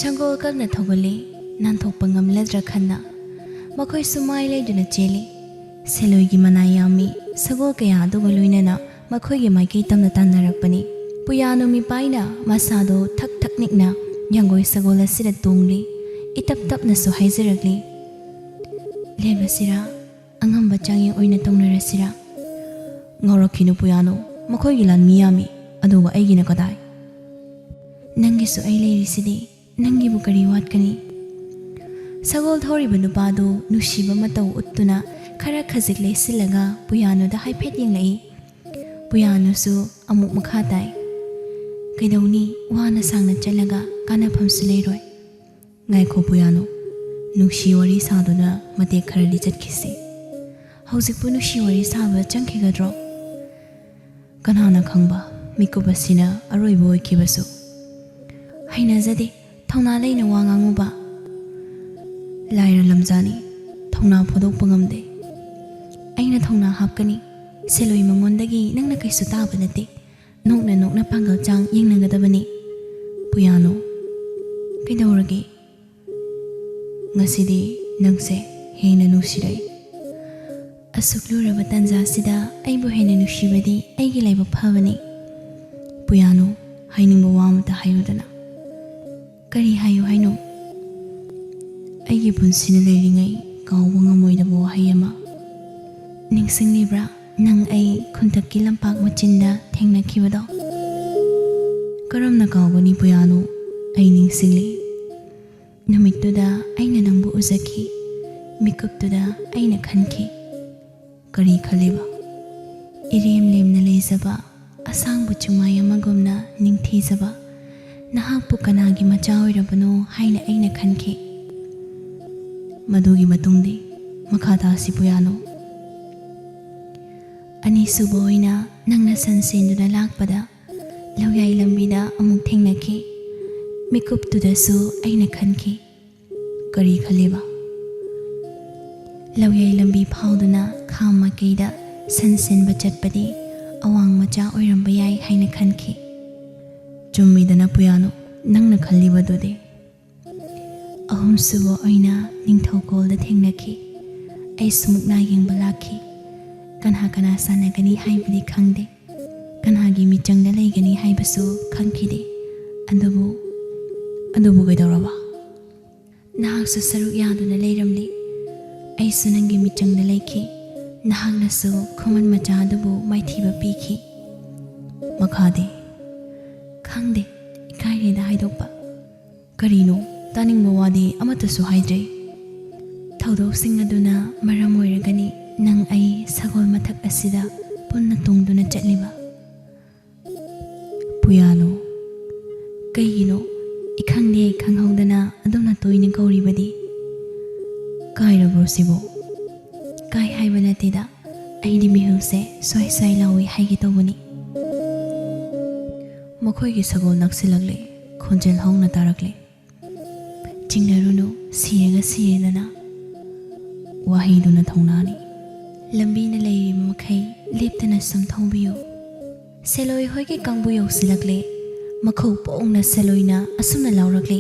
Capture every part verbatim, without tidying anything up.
ꯁꯒꯣꯜ ꯀꯟꯅ ꯊꯧꯒꯠꯂꯤ꯫ ꯅꯥꯟꯊꯣꯛꯄ ꯉꯝꯂꯗ꯭ꯔꯥ ꯈꯟꯅ ꯃꯈꯣꯏꯁꯨ ꯃꯥꯏ ꯂꯩꯗꯨꯅ ꯆꯦꯜꯂꯤ꯫ ꯁꯦꯂꯣꯏꯒꯤ ꯃꯅꯥ ꯌꯥꯝꯃꯤ꯫ ꯁꯒꯣꯜ ꯀꯌꯥ ꯑꯗꯨꯒ ꯂꯣꯏꯅꯅ ꯃꯈꯣꯏꯒꯤ ꯃꯥꯏꯀꯩ ꯇꯝꯅ ꯇꯥꯟꯅꯔꯛꯄꯅꯤ꯫ ꯄꯨꯌꯥꯅꯨ ꯃꯤꯄꯥꯏꯅ ꯃꯁꯥꯗꯨ ꯊꯛ ꯊꯛ ꯅꯤꯛꯅ ꯌꯥꯡꯒꯣꯏ ꯁꯒꯣꯜ ꯑꯁꯤꯗ ꯇꯣꯡꯂꯤ꯫ ꯏꯇꯞ ꯇꯞꯅꯁꯨ ꯍꯥꯏꯖꯔꯛꯂꯤ, "ꯂꯦꯞꯂꯁꯤꯔꯥ? ꯑꯉꯝꯕ ꯆꯥꯡꯌꯦꯡ ꯑꯣꯏꯅ ꯇꯧꯅꯔꯁꯤꯔꯥ?" "ꯉꯥꯎꯔꯛꯈꯤꯅꯨ ꯄꯨꯌꯥꯅꯨ, ꯃꯈꯣꯏꯒꯤ ꯂꯥꯟꯃꯤ ꯌꯥꯝꯃꯤ, ꯑꯗꯨꯒ ꯑꯩꯒꯤꯅ ꯀꯗꯥꯏ?" "ꯅꯪꯒꯤꯁꯨ ꯑꯩ ꯂꯩꯔꯤꯁꯤꯗꯤ, ꯅꯪꯒꯤꯕꯨ ꯀꯔꯤ ꯋꯥꯠꯀꯅꯤ?" ꯁꯒꯣꯜ ꯊꯧꯔꯤꯕ ꯅꯨꯄꯥꯗꯨ ꯅꯨꯡꯁꯤꯕ ꯃꯇꯧ ꯎꯠꯇꯨꯅ ꯈꯔ ꯈꯖꯤꯛ ꯂꯩꯁꯤꯜꯂꯒ ꯄꯨꯌꯥꯅꯨꯗ ꯍꯥꯏꯐꯦꯠ ꯌꯦꯡꯂꯛꯏ꯫ ꯄꯨꯌꯥꯅꯨꯁꯨ ꯑꯃꯨꯛ ꯃꯈꯥ ꯇꯥꯏ꯫ "ꯀꯩꯗꯧꯅꯤ, ꯋꯥꯅ ꯁꯥꯡꯅ ꯆꯠꯂꯒ ꯀꯥꯟꯅꯐꯝꯁꯨ ꯂꯩꯔꯣꯏ꯫ ꯉꯥꯏꯈꯣ ꯄꯨꯌꯥꯅꯨ, ꯅꯨꯡꯁꯤ ꯋꯥꯔꯤ ꯁꯥꯗꯨꯅ ꯃꯇꯦꯛ ꯈꯔꯗꯤ ꯆꯠꯈꯤꯁꯤ꯫ ꯍꯧꯖꯤꯛꯄꯨ ꯅꯨꯡꯁꯤ ꯋꯥꯔꯤ ꯁꯥꯕ ꯆꯪꯈꯤꯒꯗ꯭ꯔꯣ? ꯀꯅꯥꯅ ꯈꯪꯕ, ꯃꯤꯀꯨꯞ ꯑꯁꯤꯅ ꯑꯔꯣꯏꯕ ꯑꯣꯏꯈꯤꯕꯁꯨ꯫ ꯍꯩꯅꯖꯗꯦ, ꯊꯧꯅꯥ ꯂꯩꯅ ꯋꯥ ꯉꯥꯡꯉꯨꯕ꯫ ꯂꯥꯏꯔ ꯂꯝꯖꯥꯅꯤ, ꯊꯧꯅꯥ ꯐꯣꯡꯗꯣꯛꯄ ꯉꯝꯗꯦ꯫ ꯑꯩꯅ ꯊꯧꯅꯥ ꯍꯥꯞꯀꯅꯤ, ꯁꯦꯂꯣꯏ ꯃꯉꯣꯟꯗꯒꯤ ꯅꯪꯅ ꯀꯩꯁꯨ ꯇꯥꯕ ꯅꯠꯇꯦ꯫ ꯅꯣꯛꯅ ꯅꯣꯛꯅ ꯄꯥꯡꯒꯜ ꯆꯥꯡ ꯌꯦꯡꯅꯒꯗꯕꯅꯤ꯫ ꯄꯨꯌꯥꯅꯨ, ꯀꯩꯗꯧꯔꯒꯦ? ꯉꯁꯤꯗꯤ ꯅꯪꯁꯦ ꯍꯦꯟꯅ ꯅꯨꯡꯁꯤꯔꯛꯏ꯫ ꯑꯁꯨꯛ ꯂꯨꯔꯕ ꯇꯥꯟꯖꯥꯁꯤꯗ ꯑꯩꯕꯨ ꯍꯦꯟꯅ ꯅꯨꯡꯁꯤꯕꯗꯤ ꯑꯩꯒꯤ ꯂꯥꯏꯕꯛ ꯐꯕꯅꯤ꯫ ꯄꯨꯌꯥꯅꯨ, ꯍꯥꯏꯅꯤꯡꯕ ꯋꯥ ꯑꯃꯇ ꯍꯥꯏꯌꯨꯗꯅ꯫ ꯀꯔꯤ ꯍꯥꯏꯌꯨ ꯍꯥꯏꯅꯣ? ꯑꯩꯒꯤ ꯄꯨꯟꯁꯤꯅ ꯂꯩꯔꯤꯉꯩ ꯀꯥꯎꯕ ꯉꯝꯃꯣꯏꯗꯕ ꯋꯥꯍꯩ ꯑꯃ꯫ ꯅꯤꯡꯁꯤꯡꯂꯤꯕ꯭ꯔꯥ, ꯅꯪ ꯑꯩ ꯈꯨꯟꯇꯛꯀꯤ ꯂꯝꯄꯥꯛ ꯃꯆꯤꯟꯗ ꯊꯦꯡꯅꯈꯤꯕꯗꯣ? ꯀꯔꯝꯅ ꯀꯥꯎꯒꯅꯤ ꯄꯨꯌꯥꯅꯨ? ꯑꯩ ꯅꯤꯡꯁꯤꯡꯂꯤ꯫ ꯅꯨꯃꯤꯠꯇꯨꯗ ꯑꯩꯅ ꯅꯪꯕꯨ ꯎꯖꯈꯤ꯫ ꯃꯤꯀꯨꯞꯇꯨꯗ ꯑꯩꯅ ꯈꯟꯈꯤ꯫ ꯀꯔꯤ ꯈꯜꯂꯤꯕ? ꯏꯔꯦꯝ ꯂꯦꯝꯅ ꯂꯩꯖꯕ, ꯑꯁꯥꯡꯕ ꯆꯨꯃꯥꯏ ꯑꯃꯒꯨꯝꯅ ꯅꯤꯡꯊꯤꯖꯕ, ꯅꯍꯥꯛꯄꯨ ꯀꯅꯥꯒꯤ ꯃꯆꯥ ꯑꯣꯏꯔꯕꯅꯣ ꯍꯥꯏꯅ ꯑꯩꯅ ꯈꯟꯈꯤ꯫ ꯃꯗꯨꯒꯤ ꯃꯇꯨꯡꯗꯤ? ꯃꯈꯥ ꯇꯥꯁꯤ ꯄꯨꯌꯥꯅꯨ꯫ ꯑꯅꯤꯁꯨꯕ ꯑꯣꯏꯅ ꯅꯪꯅ ꯁꯟ ꯁꯦꯟꯗꯨꯅ ꯂꯥꯛꯄꯗ ꯂꯧꯌꯥꯏ ꯂꯝꯕꯤꯗ ꯑꯃꯨꯛ ꯊꯦꯡꯅꯈꯤ꯫ ꯃꯤꯀꯨꯞꯇꯨꯗꯁꯨ ꯑꯩꯅ ꯈꯟꯈꯤ꯫ ꯀꯔꯤ ꯈꯜꯂꯤꯕ? ꯂꯧꯌꯥꯏ ꯂꯝꯕꯤ ꯐꯥꯎꯗꯨꯅ ꯈꯥꯝ ꯃꯥꯏꯀꯩꯗ ꯁꯟ ꯁꯦꯟꯕ ꯆꯠꯄꯗꯤ ꯑꯋꯥꯡ ꯃꯆꯥ ꯑꯣꯏꯔꯝꯕ ꯌꯥꯏ ꯍꯥꯏꯅ ꯈꯟꯈꯤ꯫ ꯆꯨꯝꯃꯤꯗꯅ ꯄꯨꯌꯥꯅꯨ, ꯅꯪꯅ ꯈꯜꯂꯤꯕꯗꯨꯗꯤ꯫ ꯑꯍꯨꯝꯁꯨꯕ ꯑꯣꯏꯅ ꯅꯤꯡꯊꯧꯀꯣꯜꯗ ꯊꯦꯡꯅꯈꯤ꯫ ꯑꯩꯁꯨ ꯃꯨꯛꯅꯥ ꯌꯦꯡꯕ ꯂꯥꯛꯈꯤ꯫ ꯀꯅꯥ ꯀꯅꯥ ꯁꯥꯟꯅꯒꯅꯤ ꯍꯥꯏꯕꯗꯤ ꯈꯪꯗꯦ, ꯀꯅꯥꯒꯤ ꯃꯤꯆꯪꯗ ꯂꯩꯒꯅꯤ ꯍꯥꯏꯕꯁꯨ ꯈꯪꯈꯤꯗꯦ꯫ ꯑꯗꯨꯕꯨ ꯑꯗꯨꯕꯨ ꯀꯩꯗꯧꯔꯕ? ꯅꯍꯥꯛꯁꯨ ꯁꯔꯨꯛ ꯌꯥꯗꯨꯅ ꯂꯩꯔꯝꯂꯤ꯫ ꯑꯩꯁꯨ ꯅꯪꯒꯤ ꯃꯤꯆꯪꯗ ꯂꯩꯈꯤ꯫ ꯅꯍꯥꯛꯅꯁꯨ ꯈꯨꯃꯟ ꯃꯆꯥ ꯑꯗꯨꯕꯨ ꯃꯥꯏꯊꯤꯕ ꯄꯤꯈꯤ꯫ ꯃꯈꯥꯗꯤ? ꯈꯪꯗꯦ, ꯏꯀꯥꯏꯔꯦꯗ ꯍꯥꯏꯗꯣꯛꯄ꯫ ꯀꯔꯤꯅꯣ? ꯇꯥꯅꯤꯡꯕ ꯋꯥꯗꯤ ꯑꯃꯠꯇꯁꯨ ꯍꯥꯏꯗ꯭ꯔꯦ꯫ ꯊꯧꯗꯣꯛꯁꯤꯡ ꯑꯗꯨꯅ ꯃꯔꯝ ꯑꯣꯏꯔꯒꯅꯤ ꯅꯪ ꯑꯩ ꯁꯒꯣꯜ ꯃꯊꯛ ꯑꯁꯤꯗ ꯄꯨꯟꯅ ꯇꯣꯡꯗꯨꯅ ꯆꯠꯂꯤꯕ꯫ ꯄꯨꯌꯥꯅꯨ, ꯀꯩꯒꯤꯅꯣ ꯏꯈꯪꯗꯦ ꯈꯪꯍꯧꯗꯅ ꯑꯗꯨꯝꯅ ꯇꯣꯏꯅ ꯀꯧꯔꯤꯕꯗꯤ? ꯀꯥꯏꯔꯕ꯭ꯔꯣ ꯁꯤꯕꯨ? ꯀꯥꯏ ꯍꯥꯏꯕ ꯅꯠꯇꯦꯗ, ꯑꯩꯗꯤ ꯃꯤꯍꯨꯜꯁꯦ ꯁ꯭ꯋꯥꯏ ꯁ꯭ꯋꯥꯏ ꯂꯥꯎꯏ ꯍꯥꯏꯒꯦ ꯇꯧꯕꯅꯤ꯫ ꯃꯈꯣꯏꯒꯤ ꯁꯒꯣꯜ ꯅꯛꯁꯤꯜꯂꯛꯂꯦ, ꯈꯣꯟꯖꯦꯜ ꯍꯧꯅ ꯇꯥꯔꯛꯂꯦ꯫ ꯆꯤꯡꯅꯔꯨꯅꯨ, ꯁꯤꯔꯒ ꯁꯤꯔꯦꯗꯅ꯫ ꯋꯥꯍꯩꯗꯨꯅ ꯊꯧꯅꯥꯅꯤ꯫ ꯂꯝꯕꯤꯅ ꯂꯩꯔꯤꯕ ꯃꯈꯩ ꯂꯦꯞꯇꯅ ꯁꯨꯝ ꯊꯧꯕꯤꯌꯨ꯫ ꯁꯦꯂꯣꯏ ꯍꯣꯏꯒꯤ ꯀꯥꯡꯕꯨ ꯌꯧꯁꯤꯜꯂꯛꯂꯦ꯫ ꯃꯈꯧ ꯄꯣꯛꯅ ꯁꯦꯂꯣꯏꯅ ꯑꯁꯨꯝꯅ ꯂꯥꯎꯔꯛꯂꯦ꯫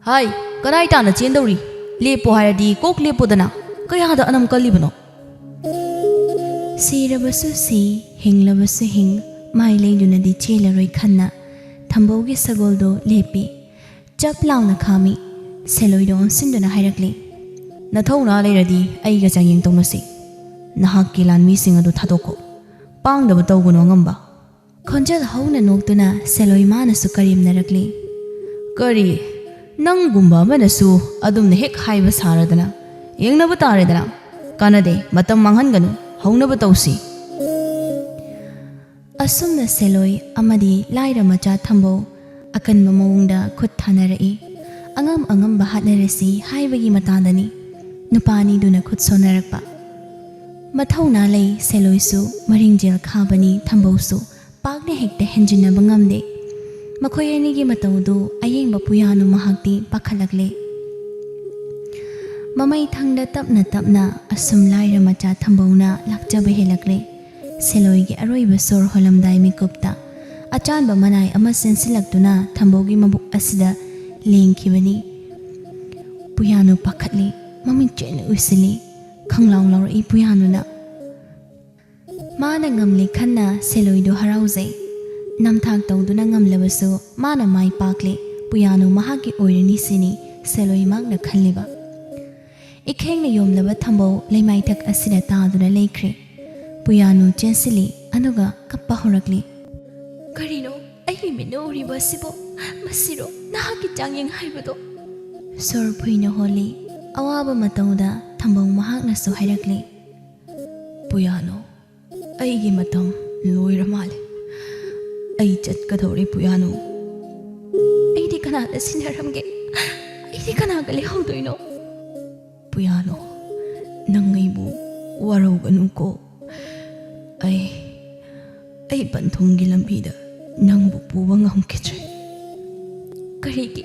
ꯍꯥꯏ, ꯀꯗꯥꯏ ꯇꯥꯅ ꯆꯦꯟꯗꯧꯔꯤ? ꯂꯦꯞꯄꯣ ꯍꯥꯏꯔꯗꯤ ꯀꯣꯛ ꯂꯦꯞꯄꯣꯗꯅ꯫ ꯀꯌꯥꯗ ꯑꯅꯝ ꯀꯜꯂꯤꯕꯅꯣ? ꯁꯤꯔꯕꯁꯨ ꯁꯤ, ꯍꯤꯡꯂꯕꯁꯨ ꯍꯤꯡ, ꯃꯥꯏ ꯂꯩꯗꯨꯅꯗꯤ ꯆꯦꯜꯂꯔꯣꯏ ꯈꯟꯅ ꯊꯝꯕꯧꯒꯤ ꯁꯒꯣꯜꯗꯣ ꯂꯦꯞꯄꯤ꯫ ꯆꯞ ꯂꯥꯎꯅ ꯈꯥꯝꯃꯤ꯫ ꯁꯦꯂꯣꯏꯗ ꯑꯣꯟꯁꯤꯟꯗꯨꯅ ꯍꯥꯏꯔꯛꯂꯤ, "ꯅꯊꯧꯅꯥ ꯂꯩꯔꯗꯤ ꯑꯩꯒ ꯆꯥꯡꯌꯦꯡ ꯇꯧꯅꯁꯤ꯫ ꯅꯍꯥꯛꯀꯤ ꯂꯥꯟꯃꯤꯁꯤꯡ ꯑꯗꯨ ꯊꯥꯗꯣꯛꯈꯣ꯫ ꯄꯥꯡꯗꯕ ꯇꯧꯒꯅꯨ ꯑꯉꯝꯕ꯫" ꯈꯣꯟꯖꯦꯜ ꯍꯧꯅ ꯅꯣꯛꯇꯨꯅ ꯁꯦꯂꯣꯏ ꯃꯥꯅꯁꯨ ꯀꯔꯦꯝꯅꯔꯛꯂꯤ꯫ "ꯀꯔꯤ? ꯅꯪꯒꯨꯝꯕ ꯑꯃꯅꯁꯨ ꯑꯗꯨꯝꯅ ꯍꯦꯛ ꯍꯥꯏꯕ ꯁꯥꯔꯗꯅ? ꯌꯦꯡꯅꯕ ꯇꯥꯔꯦꯗꯅ꯫ ꯀꯥꯟꯅꯗꯦ, ꯃꯇꯝ ꯃꯥꯡꯍꯟꯒꯅꯨ, ꯍꯧꯅꯕ ꯇꯧꯁꯤ꯫" ꯑꯁꯨꯝꯅ ꯁꯦꯂꯣꯏ ꯑꯃꯗꯤ ꯂꯥꯏꯔ ꯃꯆꯥ ꯊꯝꯕꯧ ꯑꯀꯟꯕ ꯃꯑꯣꯡꯗ ꯈꯨꯠ ꯊꯥꯅꯔꯛꯏ꯫ ꯑꯉꯝ ꯑꯉꯝꯕ ꯍꯥꯠꯅꯔꯁꯤ ꯍꯥꯏꯕꯒꯤ ꯃꯇꯥꯗꯅꯤ ꯅꯨꯄꯥ ꯑꯅꯤꯗꯨꯅ ꯈꯨꯠ ꯁꯣꯟꯅꯔꯛꯄ꯫ ꯃꯊꯧꯅꯥ ꯂꯩ ꯁꯦꯂꯣꯏꯁꯨ, ꯃꯔꯤꯡꯖꯦꯜ ꯈꯥꯕꯅꯤ ꯊꯝꯕꯧꯁꯨ, ꯄꯥꯛꯅ ꯍꯦꯛꯇ ꯍꯦꯟꯖꯤꯟꯅꯕ ꯉꯝꯗꯦ꯫ ꯃꯈꯣꯏ ꯑꯅꯤꯒꯤ ꯃꯇꯧꯗꯨ ꯑꯌꯦꯡꯕ ꯄꯨꯌꯥꯅꯨ ꯃꯍꯥꯛꯇꯤ ꯄꯥꯈꯠꯂꯛꯂꯦ꯫ ꯃꯃꯩ ꯊꯪꯗ ꯇꯞꯅ ꯇꯞꯅ ꯑꯁꯨꯝ ꯂꯥꯏꯔ ꯃꯆꯥ ꯊꯝꯕꯧꯅ ꯂꯥꯛꯆꯕ ꯍꯦꯜꯂꯛꯂꯦ꯫ ꯁꯦꯂꯣꯏꯒꯤ ꯑꯔꯣꯏꯕ ꯁꯣꯔ ꯍꯣꯜꯂꯝꯗꯥꯏ ꯃꯤꯀꯨꯞꯇ ꯑꯆꯥꯟꯕ ꯃꯅꯥꯏ ꯑꯃ ꯆꯦꯟꯁꯤꯜꯂꯛꯇꯨꯅ ꯊꯝꯕꯧꯒꯤ ꯃꯕꯨꯛ ꯑꯁꯤꯗ ꯂꯦꯡꯈꯤꯕꯅꯤ꯫ ꯄꯨꯌꯥꯅꯨ ꯄꯥꯈꯠꯂꯤ, ꯃꯃꯤꯠ ꯆꯦꯠꯅ ꯎꯏꯁꯤꯜꯂꯤ꯫ ꯈꯪꯂꯥꯎ ꯂꯥꯎꯔꯛꯏ ꯄꯨꯌꯥꯅꯨꯅ꯫ ꯃꯥꯅ ꯉꯝꯂꯦ ꯈꯟꯅ ꯁꯦꯂꯣꯏꯗꯨ ꯍꯔꯥꯎꯖꯩ꯫ ꯅꯝꯊꯥꯛ ꯇꯧꯗꯨꯅ ꯉꯝꯂꯕꯁꯨ ꯃꯥꯅ ꯃꯥꯏ ꯄꯥꯛꯂꯦ, ꯄꯨꯌꯥꯅꯨ ꯃꯍꯥꯛꯀꯤ ꯑꯣꯏꯔꯅꯤ ꯁꯤꯅꯤ ꯁꯦꯂꯣꯏ ꯃꯍꯥꯛꯅ ꯈꯜꯂꯤꯕ꯫ ꯏꯈꯦꯡꯅ ꯌꯣꯝꯂꯕ ꯊꯝꯕꯧ ꯂꯩꯃꯥꯏꯊꯛ ꯑꯁꯤꯗ ꯇꯥꯗꯨꯅ ꯂꯩꯈ꯭ꯔꯦ꯫ ꯄꯨꯌꯥꯅꯨ ꯆꯦꯟꯁꯤꯜꯂꯤ, ꯑꯗꯨꯒ ꯀꯞꯄ ꯍꯧꯔꯛꯂꯤ꯫ "ꯀꯔꯤꯅꯣ ꯑꯩꯒꯤ ꯃꯤꯠꯅ ꯎꯔꯤꯕ ꯑꯁꯤꯕꯣ? ꯃꯁꯤꯔꯣ ꯅꯍꯥꯛꯀꯤ ꯆꯥꯡꯌꯦꯡ ꯍꯥꯏꯕꯗꯣ?" ꯁꯣꯔ ꯐꯨꯏꯅ ꯍꯣꯜꯂꯤ꯫ ꯑꯋꯥꯕ ꯃꯇꯧꯗ ꯊꯝꯕꯧ ꯃꯍꯥꯛꯅꯁꯨ ꯍꯥꯏꯔꯛꯂꯤ꯫ "ꯄꯨꯌꯥꯅꯨ, ꯑꯩꯒꯤ ꯃꯇꯝ ꯂꯣꯏꯔ ꯃꯥꯜꯂꯦ꯫ ꯑꯩ ꯆꯠꯀꯗꯧꯔꯦ ꯄꯨꯌꯥꯅꯨ꯫ ꯑꯩꯗꯤ ꯀꯅꯥꯗ ꯁꯤꯟꯅꯔꯝꯒꯦ? ꯑꯩꯗꯤ ꯀꯅꯥꯒ ꯂꯩꯍꯧꯗꯣꯏꯅꯣ?" "ꯄꯨꯌꯥꯅꯨ, ꯅꯪ ꯑꯩꯕꯨ ꯋꯥꯔꯧꯒꯅꯨꯀꯣ꯫ ꯑꯩ, ꯑꯩ ꯄꯟꯊꯨꯡꯒꯤ ꯂꯝꯕꯤꯗ ꯅꯪꯕꯨ ꯄꯨꯕ ꯉꯝꯈꯤꯗ꯭ꯔꯦ꯫" "ꯀꯔꯤꯒꯤ,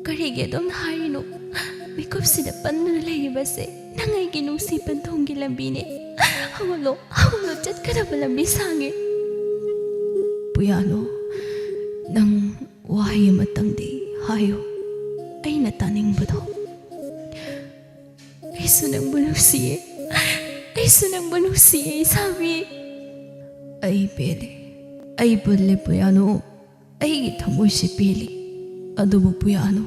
ꯀꯔꯤꯒꯤ ꯑꯗꯨꯝ ꯍꯥꯏꯔꯤꯅꯣ? ꯃꯤꯀꯨꯞꯁꯤꯗ ꯄꯟꯗꯨꯅ ꯂꯩꯔꯤꯕꯁꯦ ꯅꯪ ꯑꯩꯒꯤ ꯅꯨꯡꯁꯤ ꯄꯟꯊꯨꯡꯒꯤ ꯂꯝꯕꯤꯅꯦ꯫ ꯍꯧꯒꯠꯂꯣ, ꯍꯧꯒꯠꯂꯣ, ꯆꯠꯀꯗꯕ ꯂꯝꯕꯤ ꯁꯥꯡꯉꯦ꯫" "ꯄꯨꯌꯥꯅꯨ, ꯅꯪ ꯋꯥꯍꯩ ꯑꯃꯇꯪꯗꯤ ꯍꯥꯏꯌꯨ, ꯑꯩꯅ ꯇꯥꯅꯤꯡꯕꯗꯣ꯫" "ꯑꯩꯁꯨ ꯅꯪꯕꯨ ꯅꯨꯡꯁꯤꯌꯦ, ꯑꯩꯁꯨ ꯅꯪꯕꯨ ꯅꯨꯡꯁꯤꯌꯦ ꯏꯁꯥꯕꯤ꯫" "ꯑꯩ ꯄꯦꯜꯂꯦ, ꯑꯩ ꯄꯨꯜꯂꯦ ꯄꯨꯌꯥꯅꯨ, ꯑꯩꯒꯤ ꯊꯃꯣꯏꯁꯦ ꯄꯦꯜꯂꯤ꯫ ꯑꯗꯨꯕꯨ ꯄꯨꯌꯥꯅꯨ,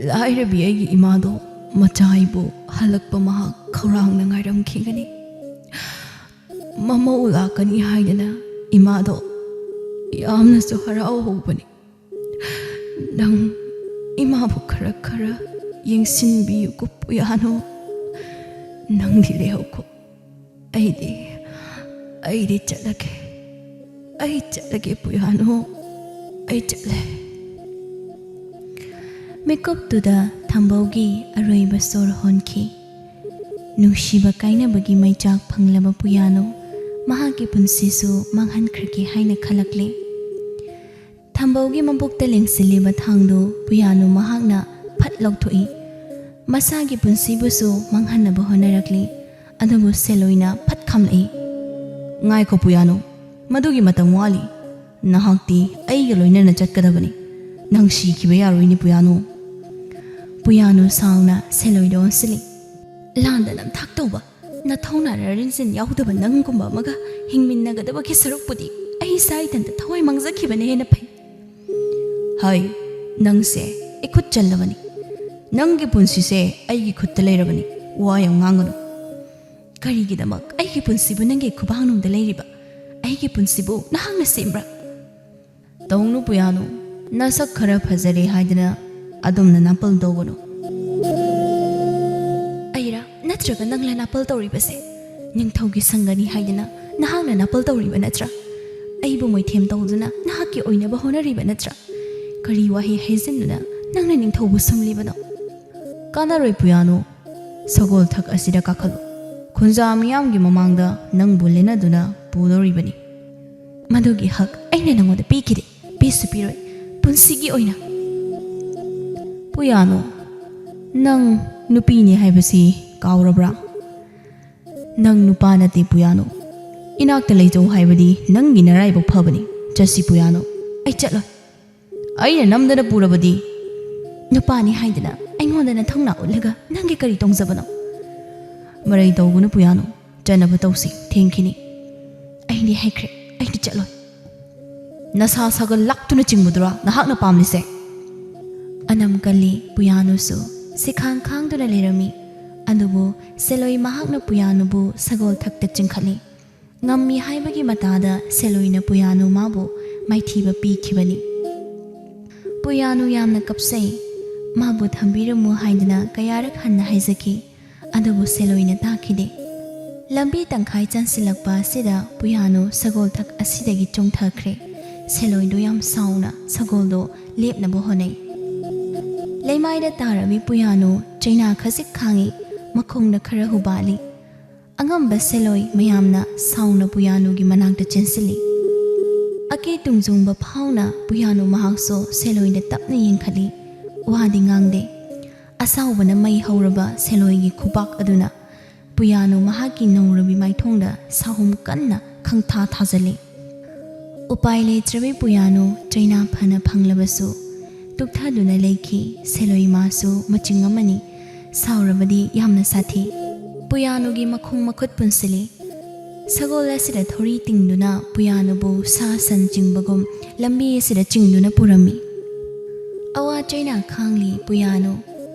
ꯂꯥꯏꯔꯕꯤ ꯑꯩꯒꯤ ꯏꯃꯥꯗꯣ ꯃꯆꯥ ꯑꯩꯕꯨ ꯍꯜꯂꯛꯄ ꯃꯍꯥꯛ ꯈꯧꯔꯥꯡꯅ ꯉꯥꯏꯔꯝꯈꯤꯒꯅꯤ꯫ ꯃꯃꯧ ꯂꯥꯛꯀꯅꯤ ꯍꯥꯏꯗꯅ ꯏꯃꯥꯗꯣ ꯌꯥꯝꯅꯁꯨ ꯍꯔꯥꯎꯍꯧꯕꯅꯤ꯫ ꯅꯪ ꯏꯃꯥꯕꯨ ꯈꯔ ꯈꯔ ꯌꯦꯡꯁꯤꯟꯕꯤꯌꯨꯀꯣ ꯄꯨꯌꯥꯅꯨ꯫ ꯅꯪꯗꯤ ꯂꯩꯍꯧꯀꯣ꯫ ꯑꯩꯗꯤ, ꯑꯩꯗꯤ ꯆꯠꯂꯒꯦ꯫ ꯑꯩ ꯆꯠꯂꯒꯦ ꯄꯨꯌꯥꯅꯨ꯫ ꯑꯩ ꯆꯠꯂꯦ꯫" ꯃꯤꯀꯨꯞꯇꯨꯗ ꯊꯝꯕꯧꯒꯤ ꯑꯔꯣꯏꯕ ꯁꯣꯔ ꯍꯣꯟꯈꯤ꯫ ꯅꯨꯡꯁꯤꯕ ꯀꯥꯏꯅꯕꯒꯤ ꯃꯩꯆꯥꯛ ꯐꯪꯂꯕ ꯄꯨꯌꯥꯅꯨ ꯃꯍꯥꯛꯀꯤ ꯄꯨꯟꯁꯤꯁꯨ ꯃꯥꯡꯍꯟꯈ꯭ꯔꯒꯦ ꯍꯥꯏꯅ ꯈꯜꯂꯛꯂꯦ꯫ ꯊꯝꯕꯧꯒꯤ ꯃꯕꯨꯛꯇ ꯂꯦꯡꯁꯤꯜꯂꯤꯕ ꯊꯥꯡꯗꯨ ꯄꯨꯌꯥꯅꯨ ꯃꯍꯥꯛꯅ ꯐꯠ ꯂꯧꯊꯣꯛꯏ꯫ ꯃꯁꯥꯒꯤ ꯄꯨꯟꯁꯤꯕꯨꯁꯨ ꯃꯥꯡꯍꯟꯅꯕ ꯍꯣꯠꯅꯔꯛꯂꯤ꯫ ꯑꯗꯨꯕꯨ ꯁꯦꯂꯣꯏꯅ ꯐꯠ ꯈꯥꯝꯂꯛꯏ꯫ "ꯉꯥꯏꯈꯣ ꯄꯨꯌꯥꯅꯨ, ꯃꯗꯨꯒꯤ ꯃꯇꯝ ꯋꯥꯠꯂꯤ꯫ ꯅꯍꯥꯛꯇꯤ ꯑꯩꯒ ꯂꯣꯏꯅꯅ ꯆꯠꯀꯗꯕꯅꯤ꯫ ꯅꯪ ꯁꯤꯈꯤꯕ ꯌꯥꯔꯣꯏꯅꯦ ꯄꯨꯌꯥꯅꯨ꯫" ꯄꯨꯌꯥꯅꯨ ꯁꯥꯎꯅ ꯁꯦꯂꯣꯏꯗ ꯑꯣꯟꯁꯤꯜꯂꯤ꯫ "ꯂꯥꯟꯗ ꯅꯝꯊꯥꯛ ꯇꯧꯕ, ꯅꯊꯧꯅꯥ ꯔꯤꯖꯟ ꯌꯥꯎꯗꯕ ꯅꯪꯒꯨꯝꯕ ꯑꯃꯒ ꯍꯤꯡꯃꯤꯟꯅꯒꯗꯕꯒꯤ ꯁꯔꯨꯛꯄꯨꯗꯤ ꯑꯩ ꯏꯁꯥ ꯏꯊꯟꯇ ꯊꯋꯥꯏ ꯃꯥꯡꯖꯈꯤꯕꯅ ꯍꯦꯟꯅ ꯐꯩ꯫" "ꯍꯥꯏ, ꯅꯪꯁꯦ ꯑꯩ ꯈꯨꯠ ꯆꯜꯂꯕꯅꯤ꯫ ꯅꯪꯒꯤ ꯄꯨꯟꯁꯤꯁꯦ ꯑꯩꯒꯤ ꯈꯨꯠꯇ ꯂꯩꯔꯕꯅꯤ꯫ ꯋꯥ ꯌꯥꯝ ꯉꯥꯡꯒꯅꯨ꯫ ꯀꯔꯤꯒꯤꯗꯃꯛ ꯑꯩꯒꯤ ꯄꯨꯟꯁꯤꯕꯨ ꯅꯪꯒꯤ ꯈꯨꯕꯥꯛꯅꯨꯡꯗ ꯂꯩꯔꯤꯕ? ꯑꯩꯒꯤ ꯄꯨꯟꯁꯤꯕꯨ ꯅꯍꯥꯛꯅ ꯁꯦꯝꯕ꯭ꯔꯥ?" "ꯇꯧꯅꯨ ꯄꯨꯌꯥꯅꯨ, ꯅꯁꯛ ꯈꯔ ꯐꯖꯔꯦ ꯍꯥꯏꯗꯅ ꯑꯗꯨꯝꯅ ꯅꯥꯄꯜ ꯇꯧꯒꯅꯨ꯫" "ꯑꯩꯔꯥ? ꯅꯠꯇ꯭ꯔꯒ ꯅꯪꯂ ꯅꯥꯄꯜ ꯇꯧꯔꯤꯕꯁꯦ? ꯅꯤꯡꯊꯧꯒꯤ ꯁꯪꯒꯅꯤ ꯍꯥꯏꯗꯅ ꯅꯍꯥꯛꯅ ꯅꯥꯄꯜ ꯇꯧꯔꯤꯕ ꯅꯠꯇ꯭ꯔꯥ? ꯑꯩꯕꯨ ꯃꯣꯏꯊꯦꯝ ꯇꯧꯗꯨꯅ ꯅꯍꯥꯛꯀꯤ ꯑꯣꯏꯅꯕ ꯍꯣꯠꯅꯔꯤꯕ ꯅꯠꯇ꯭ꯔꯥ? ꯀꯔꯤ ꯋꯥꯍꯩ ꯍꯩꯖꯤꯟꯗꯨꯅ ꯅꯪꯅ ꯅꯤꯡꯊꯧꯕꯨ ꯁꯨꯝꯂꯤꯕꯅꯣ?" "ꯀꯥꯟꯅꯔꯣꯏ ꯄꯨꯌꯥꯅꯨ, ꯁꯒꯣꯜ ꯊꯛ ꯑꯁꯤꯗ ꯀꯥꯈꯠꯂꯨ꯫ ꯈꯨꯟꯖꯥ ꯃꯤꯌꯥꯝꯒꯤ ꯃꯃꯥꯡꯗ ꯅꯪꯕꯨ ꯂꯦꯟꯅꯗꯨꯅ ꯄꯨꯗꯧꯔꯤꯕꯅꯤ꯫ ꯃꯗꯨꯒꯤ ꯍꯛ ꯑꯩꯅ ꯅꯉꯣꯟꯗ ꯄꯤꯈꯤꯗꯦ, ꯄꯤꯁꯨ ꯄꯤꯔꯣꯏ, ꯄꯨꯟꯁꯤꯒꯤ ꯑꯣꯏꯅ꯫" "ꯄꯨꯌꯥꯅꯨ, ꯅꯪ ꯅꯨꯄꯤꯅꯤ ꯍꯥꯏꯕꯁꯤ ꯀꯥꯎꯔꯕ꯭ꯔꯥ? ꯅꯪ ꯅꯨꯄꯥ ꯅꯠꯇꯦ ꯄꯨꯌꯥꯅꯨ꯫ ꯏꯅꯥꯛꯇ ꯂꯩꯖꯧ ꯍꯥꯏꯕꯗꯤ ꯅꯪꯒꯤ ꯅꯔꯥꯏꯕꯛ ꯐꯕꯅꯤ꯫ ꯆꯠꯁꯤ ꯄꯨꯌꯥꯅꯨ꯫" "ꯑꯩ ꯆꯠꯂꯣꯏ꯫" "ꯑꯩꯅ ꯅꯝꯗꯅ ꯄꯨꯔꯕꯗꯤ?" "ꯅꯨꯄꯥꯅꯤ ꯍꯥꯏꯗꯅ ꯑꯩꯉꯣꯟꯗ ꯅꯊꯧꯅꯥ ꯎꯠꯂꯒ ꯅꯪꯒꯤ ꯀꯔꯤ ꯇꯣꯡꯖꯕꯅꯣ?" "ꯃꯔꯩ ꯇꯧꯒꯅꯨ ꯄꯨꯌꯥꯅꯨ, ꯆꯠꯅꯕ ꯇꯧꯁꯤ, ꯊꯦꯡꯈꯤꯅꯤ꯫" "ꯑꯩꯗꯤ ꯍꯥꯏꯈ꯭ꯔꯦ, ꯑꯩꯗꯤ ꯆꯠꯂꯣꯏ꯫" "ꯅꯁꯥ ꯁꯥꯒꯠ ꯂꯥꯛꯇꯨꯅ ꯆꯤꯡꯕꯗꯨꯔꯥ ꯅꯍꯥꯛꯅ ꯄꯥꯝꯂꯤꯁꯦ?" ꯑꯅꯝ ꯀꯜꯂꯤ ꯄꯨꯌꯥꯅꯨꯁꯨ꯫ ꯁꯤꯈꯥꯡ ꯈꯥꯡꯗꯨꯅ ꯂꯩꯔꯝꯃꯤ꯫ ꯑꯗꯨꯕꯨ ꯁꯦꯂꯣꯏ ꯃꯍꯥꯛꯅ ꯄꯨꯌꯥꯅꯨꯕꯨ ꯁꯒꯣꯜ ꯊꯛꯇ ꯆꯤꯡꯈꯠꯂꯤ꯫ ꯉꯝꯃꯤ ꯍꯥꯏꯕꯒꯤ ꯃꯇꯥꯗ ꯁꯦꯂꯣꯏꯅ ꯄꯨꯌꯥꯅꯨ ꯃꯥꯕꯨ ꯃꯥꯏꯊꯤꯕ ꯄꯤꯈꯤꯕꯅꯤ꯫ ꯄꯨꯌꯥꯅꯨ ꯌꯥꯝꯅ ꯀꯞꯆꯩ꯫ ꯃꯥꯕꯨ ꯊꯝꯕꯤꯔꯝꯃꯨ ꯍꯥꯏꯗꯨꯅ ꯀꯌꯥꯔꯛ ꯍꯟꯅ ꯍꯥꯏꯖꯈꯤ, ꯑꯗꯨꯕꯨ ꯁꯦꯂꯣꯏꯅ ꯇꯥꯈꯤꯗꯦ꯫ ꯂꯝꯕꯤ ꯇꯪꯈꯥꯏ ꯆꯪꯁꯤꯜꯂꯛꯄ ꯑꯁꯤꯗ ꯄꯨꯌꯥꯅꯨ ꯁꯒꯣꯜ ꯊꯛ ꯑꯁꯤꯗꯒꯤ ꯆꯣꯡꯊꯈ꯭ꯔꯦ꯫ ꯁꯦꯂꯣꯏꯗꯨ ꯌꯥꯝ ꯁꯥꯎꯅ ꯁꯒꯣꯜꯗꯨ ꯂꯦꯞꯅꯕ ꯍꯣꯠꯅꯩ꯫ ꯂꯩꯃꯥꯏꯗ ꯇꯥꯔꯝꯃꯤ ꯄꯨꯌꯥꯅꯨ ꯆꯩꯅꯥ ꯈꯖꯤꯛ ꯈꯥꯡꯉꯤ, ꯃꯈꯣꯡꯗ ꯈꯔ ꯍꯨꯕꯥꯠꯂꯤ꯫ ꯑꯉꯝꯕ ꯁꯦꯂꯣꯏ ꯃꯌꯥꯝꯅ ꯁꯥꯎꯅ ꯄꯨꯌꯥꯅꯨꯒꯤ ꯃꯅꯥꯛꯇ ꯆꯦꯟꯁꯤꯜꯂꯤ꯫ ꯑꯀꯤ ꯇꯨꯡꯖꯨꯡꯕ ꯐꯥꯎꯅ ꯄꯨꯌꯥꯅꯨ ꯃꯍꯥꯛꯁꯨ ꯁꯦꯂꯣꯏꯗ ꯇꯞꯅ ꯌꯦꯡꯈꯠꯂꯤ꯫ ꯋꯥꯗꯤ ꯉꯥꯡꯗꯦ꯫ ꯑꯁꯥꯎꯕꯅ ꯃꯩ ꯍꯧꯔꯕ ꯁꯦꯂꯣꯏꯒꯤ ꯈꯨꯕꯥꯛ ꯑꯗꯨꯅ ꯄꯨꯌꯥꯅꯨ ꯃꯍꯥꯛꯀꯤ ꯅꯧꯔꯕꯤ ꯃꯥꯏꯊꯣꯡꯗ ꯁꯥꯍꯨꯝ ꯀꯟꯅ ꯈꯪꯊꯥ ꯊꯥꯖꯤꯜꯂꯤ꯫ ꯎꯄꯥꯏ ꯂꯩꯇ꯭ꯔꯕꯤ ꯄꯨꯌꯥꯅꯨ ꯆꯩꯅꯥ ꯐꯅ ꯐꯪꯂꯕꯁꯨ ꯇꯨꯛꯊꯗꯨꯅ ꯂꯩꯈꯤ꯫ ꯁꯦꯂꯣꯏ ꯃꯥꯁꯨ ꯃꯆꯤꯡ ꯑꯃꯅꯤ꯫ ꯁꯥꯎꯔꯕꯗꯤ ꯌꯥꯝꯅ ꯁꯥꯊꯤ꯫ ꯄꯨꯌꯥꯅꯨꯒꯤ ꯃꯈꯣꯡ ꯃꯈꯨꯠ ꯄꯨꯟꯁꯤꯜꯂꯤ꯫ ꯁꯒꯣꯜ ꯑꯁꯤꯗ ꯊꯧꯔꯤ ꯇꯤꯡꯗꯨꯅ ꯄꯨꯌꯥꯅꯨꯕꯨ ꯁꯥ ꯁꯟ ꯆꯤꯡꯕꯒꯨꯝ ꯂꯝꯕꯤ ꯑꯁꯤꯗ ꯆꯤꯡꯗꯨꯅ ꯄꯨꯔꯝꯃꯤ꯫ ꯑꯋꯥ ꯆꯩꯅꯥ ꯈꯥꯡꯂꯤ ꯄꯨꯌꯥꯅꯨ꯫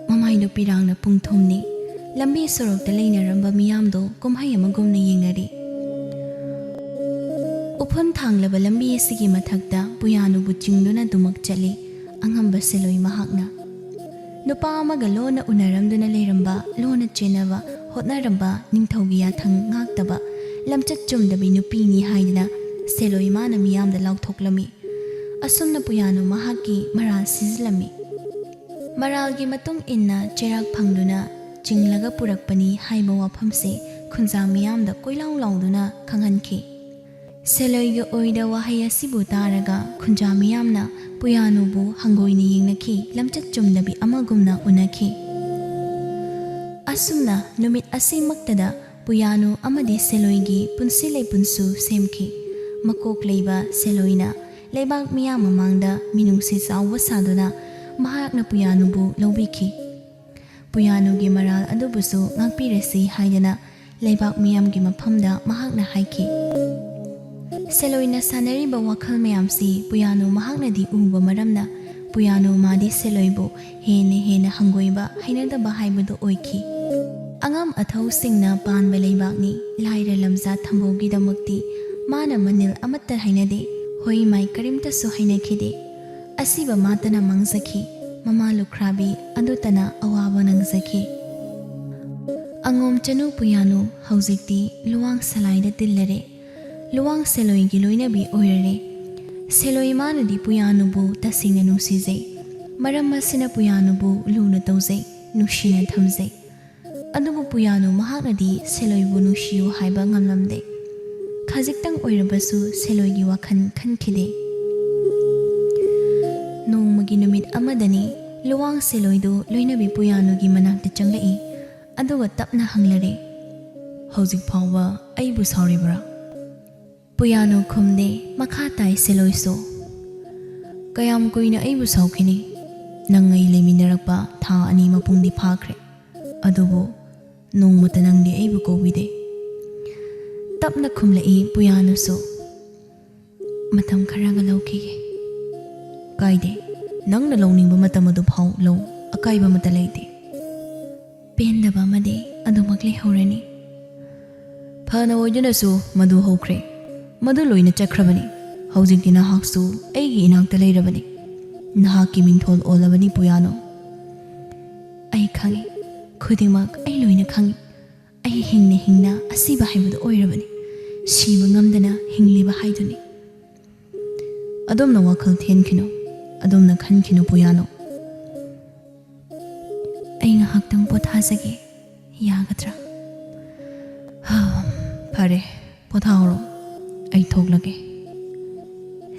ꯃꯃꯥꯏꯗꯨ ꯄꯤꯔꯥꯡꯅ ꯄꯨꯡꯊꯨꯝꯅꯤ꯫ ꯂꯝꯕꯤ ꯁꯣꯔꯣꯛꯇ ꯂꯩꯅꯔꯝꯕ ꯃꯤꯌꯥꯝꯗꯣ ꯀꯨꯝꯍꯩ ꯑꯃꯒꯨꯝꯅ ꯌꯦꯡꯅꯔꯤ꯫ ꯎꯐꯨꯟ ꯊꯥꯡꯂꯕ ꯂꯝꯕꯤ ꯑꯁꯤꯒꯤ ꯃꯊꯛꯇ ꯄꯨꯌꯥꯅꯨꯕꯨ ꯆꯤꯡꯗꯨꯅ ꯗꯨꯃꯛ ꯆꯠꯂꯤ ꯑꯉꯝꯕ ꯁꯦꯂꯣꯏ ꯃꯍꯥꯛꯅ꯫ ꯅꯨꯄꯥ ꯑꯃꯒ ꯂꯣꯟꯅ ꯎꯅꯔꯝꯗꯨꯅ ꯂꯩꯔꯝꯕ, ꯂꯣꯟꯅ ꯆꯦꯟꯅꯕ ꯍꯣꯠꯅꯔꯝꯕ, ꯅꯤꯡꯊꯧꯒꯤ ꯌꯥꯊꯪ ꯉꯥꯛꯇꯕ, ꯂꯝꯆꯠ ꯆꯨꯝꯗꯕꯤ ꯅꯨꯄꯤꯅꯤ ꯍꯥꯏꯗꯨꯅ ꯁꯦꯂꯣꯏ ꯃꯥꯅ ꯃꯤꯌꯥꯝꯗ ꯂꯥꯎꯊꯣꯛꯂꯝꯃꯤ꯫ ꯑꯁꯨꯝꯅ ꯄꯨꯌꯥꯅꯨ ꯃꯍꯥꯛꯀꯤ ꯃꯔꯥꯜ ꯁꯤꯖꯤꯜꯂꯝꯃꯤ꯫ ꯃꯔꯥꯜꯒꯤ ꯃꯇꯨꯡ ꯏꯟꯅ ꯆꯩꯔꯥꯛ ꯐꯪꯗꯨꯅ ꯆꯤꯡꯂꯒ ꯄꯨꯔꯛꯄꯅꯤ ꯍꯥꯏꯕ ꯋꯥꯐꯝꯁꯦ ꯈꯨꯟꯖꯥ ꯃꯤꯌꯥꯝꯗ ꯀꯣꯏꯂꯥꯎ ꯂꯥꯎꯗꯨꯅ ꯈꯪꯍꯟꯈꯤ꯫ ꯁꯦꯂꯣꯏꯒꯤ ꯑꯣꯏꯗ ꯋꯥꯍꯩ ꯑꯁꯤꯕꯨ ꯇꯥꯔꯒ ꯈꯨꯟꯖꯥ ꯃꯤꯌꯥꯝꯅ ꯄꯨꯌꯥꯅꯨꯕꯨ ꯍꯪꯒꯣꯏꯅ ꯌꯦꯡꯅꯈꯤ, ꯂꯝꯆꯠ ꯆꯨꯝꯗꯕꯤ ꯑꯃꯒꯨꯝꯅ ꯎꯅꯈꯤ꯫ ꯑꯁꯨꯝꯅ ꯅꯨꯃꯤꯠ ꯑꯁꯤꯃꯛꯇꯗ ꯄꯨꯌꯥꯅꯨ ꯑꯃꯗꯤ ꯁꯦꯂꯣꯏꯒꯤ ꯄꯨꯟꯁꯤ ꯂꯩꯄꯨꯟꯁꯨ ꯁꯦꯝꯈꯤ꯫ ꯃꯀꯣꯛ ꯂꯩꯕ ꯁꯦꯂꯣꯏꯅ ꯂꯩꯕꯥꯛ ꯃꯤꯌꯥꯝ ꯃꯃꯥꯡꯗ ꯃꯤꯅꯨꯡꯁꯤ ꯆꯥꯎꯕ ꯁꯥꯗꯨꯅ ꯃꯍꯥꯛꯅ ꯄꯨꯌꯥꯅꯨꯕꯨ ꯂꯧꯕꯤꯈꯤ꯫ ꯄꯨꯌꯥꯅꯨꯒꯤ ꯃꯔꯥꯜ ꯑꯗꯨꯕꯨꯁꯨ ꯉꯥꯛꯄꯤꯔꯁꯤ ꯍꯥꯏꯗꯅ ꯂꯩꯕꯥꯛ ꯃꯤꯌꯥꯝꯒꯤ ꯃꯐꯝꯗ ꯃꯍꯥꯛꯅ ꯍꯥꯏꯈꯤ꯫ ꯁꯦꯂꯣꯏꯅ ꯁꯥꯟꯅꯔꯤꯕ ꯋꯥꯈꯜ ꯃꯌꯥꯝꯁꯤ ꯄꯨꯌꯥꯅꯨ ꯃꯍꯥꯛꯅꯗꯤ ꯎꯕ ꯃꯔꯝꯅ ꯄꯨꯌꯥꯅꯨ ꯃꯥꯗꯤ ꯁꯦꯂꯣꯏꯕꯨ ꯍꯦꯟꯅ ꯍꯦꯟꯅ ꯍꯪꯒꯣꯏꯕ, ꯍꯩꯅꯗꯕ ꯍꯥꯏꯕꯗꯨ ꯑꯣꯏꯈꯤ꯫ ꯑꯉꯝ ꯑꯊꯧꯁꯤꯡꯅ ꯄꯥꯟꯕ ꯂꯩꯕꯥꯛꯅꯤ, ꯂꯥꯏꯔ ꯂꯝꯖꯥ ꯊꯝꯕꯧꯒꯤꯗꯃꯛꯇꯤ ꯃꯥꯅ ꯃꯅꯤꯜ ꯑꯃꯠꯇ ꯍꯩꯅꯗꯦ, ꯍꯣꯏ ꯃꯥꯏ ꯀꯔꯤꯝꯇꯁꯨ ꯍꯩꯅꯈꯤꯗꯦ꯫ ꯑꯁꯤꯕ ꯃꯥꯇꯅ ꯃꯥꯡꯖꯈꯤ, ꯃꯃꯥ ꯂꯨꯈ꯭ꯔꯥꯕꯤ ꯑꯗꯨꯇꯅ ꯑꯋꯥꯕ ꯅꯪꯖꯈꯤ꯫ ꯑꯉꯣꯝ ꯆꯅꯨ ꯄꯨꯌꯥꯅꯨ ꯍꯧꯖꯤꯛꯇꯤ ꯂꯨꯋꯥꯡ ꯁꯂꯥꯏꯗ ꯇꯤꯜꯂꯔꯦ꯫ ꯂꯨꯋꯥꯡ ꯁꯦꯂꯣꯏꯒꯤ ꯂꯣꯏꯅꯕꯤ ꯑꯣꯏꯔꯔꯦ꯫ ꯁꯦꯂꯣꯏ ꯃꯥꯅꯗꯤ ꯄꯨꯌꯥꯅꯨꯕꯨ ꯇꯁꯦꯡꯅ ꯅꯨꯡꯁꯤꯖꯩ꯫ ꯃꯔꯝ ꯑꯁꯤꯅ ꯄꯨꯌꯥꯅꯨꯕꯨ ꯂꯨꯅ ꯇꯧꯖꯩ, ꯅꯨꯡꯁꯤꯅ ꯊꯝꯖꯩ꯫ ꯑꯗꯨꯕꯨ ꯄꯨꯌꯥꯅꯨ ꯃꯍꯥꯛꯅꯗꯤ ꯁꯦꯂꯣꯏꯕꯨ ꯅꯨꯡꯁꯤꯌꯨ ꯍꯥꯏꯕ ꯉꯝꯂꯝꯗꯦ꯫ ꯈꯖꯤꯛꯇꯪ ꯑꯣꯏꯔꯕꯁꯨ ꯁꯦꯂꯣꯏꯒꯤ ꯋꯥꯈꯜ ꯈꯟꯈꯤꯗꯦ꯫ ꯅꯣꯡꯃꯒꯤ ꯅꯨꯃꯤꯠ ꯑꯃꯗꯅꯤ ꯂꯨꯋꯥꯡ ꯁꯦꯂꯣꯏꯗꯨ ꯂꯣꯏꯅꯕꯤ ꯄꯨꯌꯥꯅꯨꯒꯤ ꯃꯅꯥꯛꯇ ꯆꯪꯂꯛꯏ꯫ ꯑꯗꯨꯒ ꯇꯞꯅ ꯍꯪꯂꯔꯦ, "ꯍꯧꯖꯤꯛ ꯐꯥꯎꯕ ꯑꯩꯕꯨ ꯁꯥꯎꯔꯤꯕ꯭ꯔꯥ?" ꯄꯨꯌꯥꯅꯨ ꯈꯨꯝꯗꯦ, ꯃꯈꯥ ꯇꯥꯏ ꯁꯦꯂꯣꯏꯁꯨ꯫ "ꯀꯌꯥꯝ ꯀꯨꯏꯅ ꯑꯩꯕꯨ ꯁꯥꯎꯈꯤꯅꯤ? ꯅꯪ ꯑꯩ ꯂꯩꯃꯤꯟꯅꯔꯛꯄ ꯊꯥ ꯑꯅꯤ ꯃꯄꯨꯡꯗꯤ ꯐꯥꯈ꯭ꯔꯦ, ꯑꯗꯨꯕꯨ ꯅꯣꯡꯃꯇ ꯅꯪꯗꯤ ꯑꯩꯕꯨ ꯀꯧꯕꯤꯗꯦ꯫" ꯇꯞꯅ ꯈꯨꯝꯂꯛꯏ ꯄꯨꯌꯥꯅꯨꯁꯨ꯫ "ꯃꯇꯝ ꯈꯔꯒ ꯂꯧꯈꯤꯒꯦ꯫" "ꯀꯥꯏꯗꯦ, ꯅꯪꯅ ꯂꯧꯅꯤꯡꯕ ꯃꯇꯝ ꯑꯗꯨ ꯐꯥꯎ ꯂꯧ, ꯑꯀꯥꯏꯕ ꯑꯃꯠꯇ ꯂꯩꯇꯦ꯫" "ꯄꯦꯟꯗꯕ ꯑꯃꯗꯤ ꯑꯗꯨꯃꯛ ꯂꯩꯍꯧꯔꯅꯤ꯫" "ꯐꯅ ꯑꯣꯏꯗꯨꯅꯁꯨ ꯃꯗꯨ ꯍꯧꯈ꯭ꯔꯦ, ꯃꯗꯨ ꯂꯣꯏꯅ ꯆꯠꯈ꯭ꯔꯕꯅꯤ꯫ ꯍꯧꯖꯤꯛꯇꯤ ꯅꯍꯥꯛꯁꯨ ꯑꯩꯒꯤ ꯏꯅꯥꯛꯇ ꯂꯩꯔꯕꯅꯤ꯫ ꯅꯍꯥꯛꯀꯤ ꯃꯤꯡꯊꯣꯜ ꯑꯣꯜꯂꯕꯅꯤ ꯄꯨꯌꯥꯅꯨ꯫" "ꯑꯩ ꯈꯪꯏ, ꯈꯨꯗꯤꯡꯃꯛ ꯑꯩ ꯂꯣꯏꯅ ꯈꯪꯏ꯫ ꯑꯩ ꯍꯤꯡꯅ ꯍꯤꯡꯅ ꯑꯁꯤꯕ ꯍꯥꯏꯕꯗꯨ ꯑꯣꯏꯔꯕꯅꯤ, ꯁꯤꯕ ꯉꯝꯗꯅ ꯍꯤꯡꯂꯤꯕ ꯍꯥꯏꯗꯨꯅꯤ꯫" "ꯑꯗꯣꯝꯅ ꯋꯥꯈꯜ ꯊꯦꯟꯈꯤꯅꯨ, ꯑꯗꯣꯝꯅ ꯈꯟꯈꯤꯅꯨ ꯄꯨꯌꯥꯅꯨ꯫ ꯑꯩ ꯉꯥꯏꯍꯥꯛꯇꯪ ꯄꯣꯊꯥꯖꯒꯦ, ꯌꯥꯒꯗ꯭ꯔꯥ?" "ꯍꯥ, ꯐꯔꯦ, ꯄꯣꯊꯥꯍꯧꯔꯣ, ꯑꯩ ꯊꯣꯛꯂꯒꯦ꯫"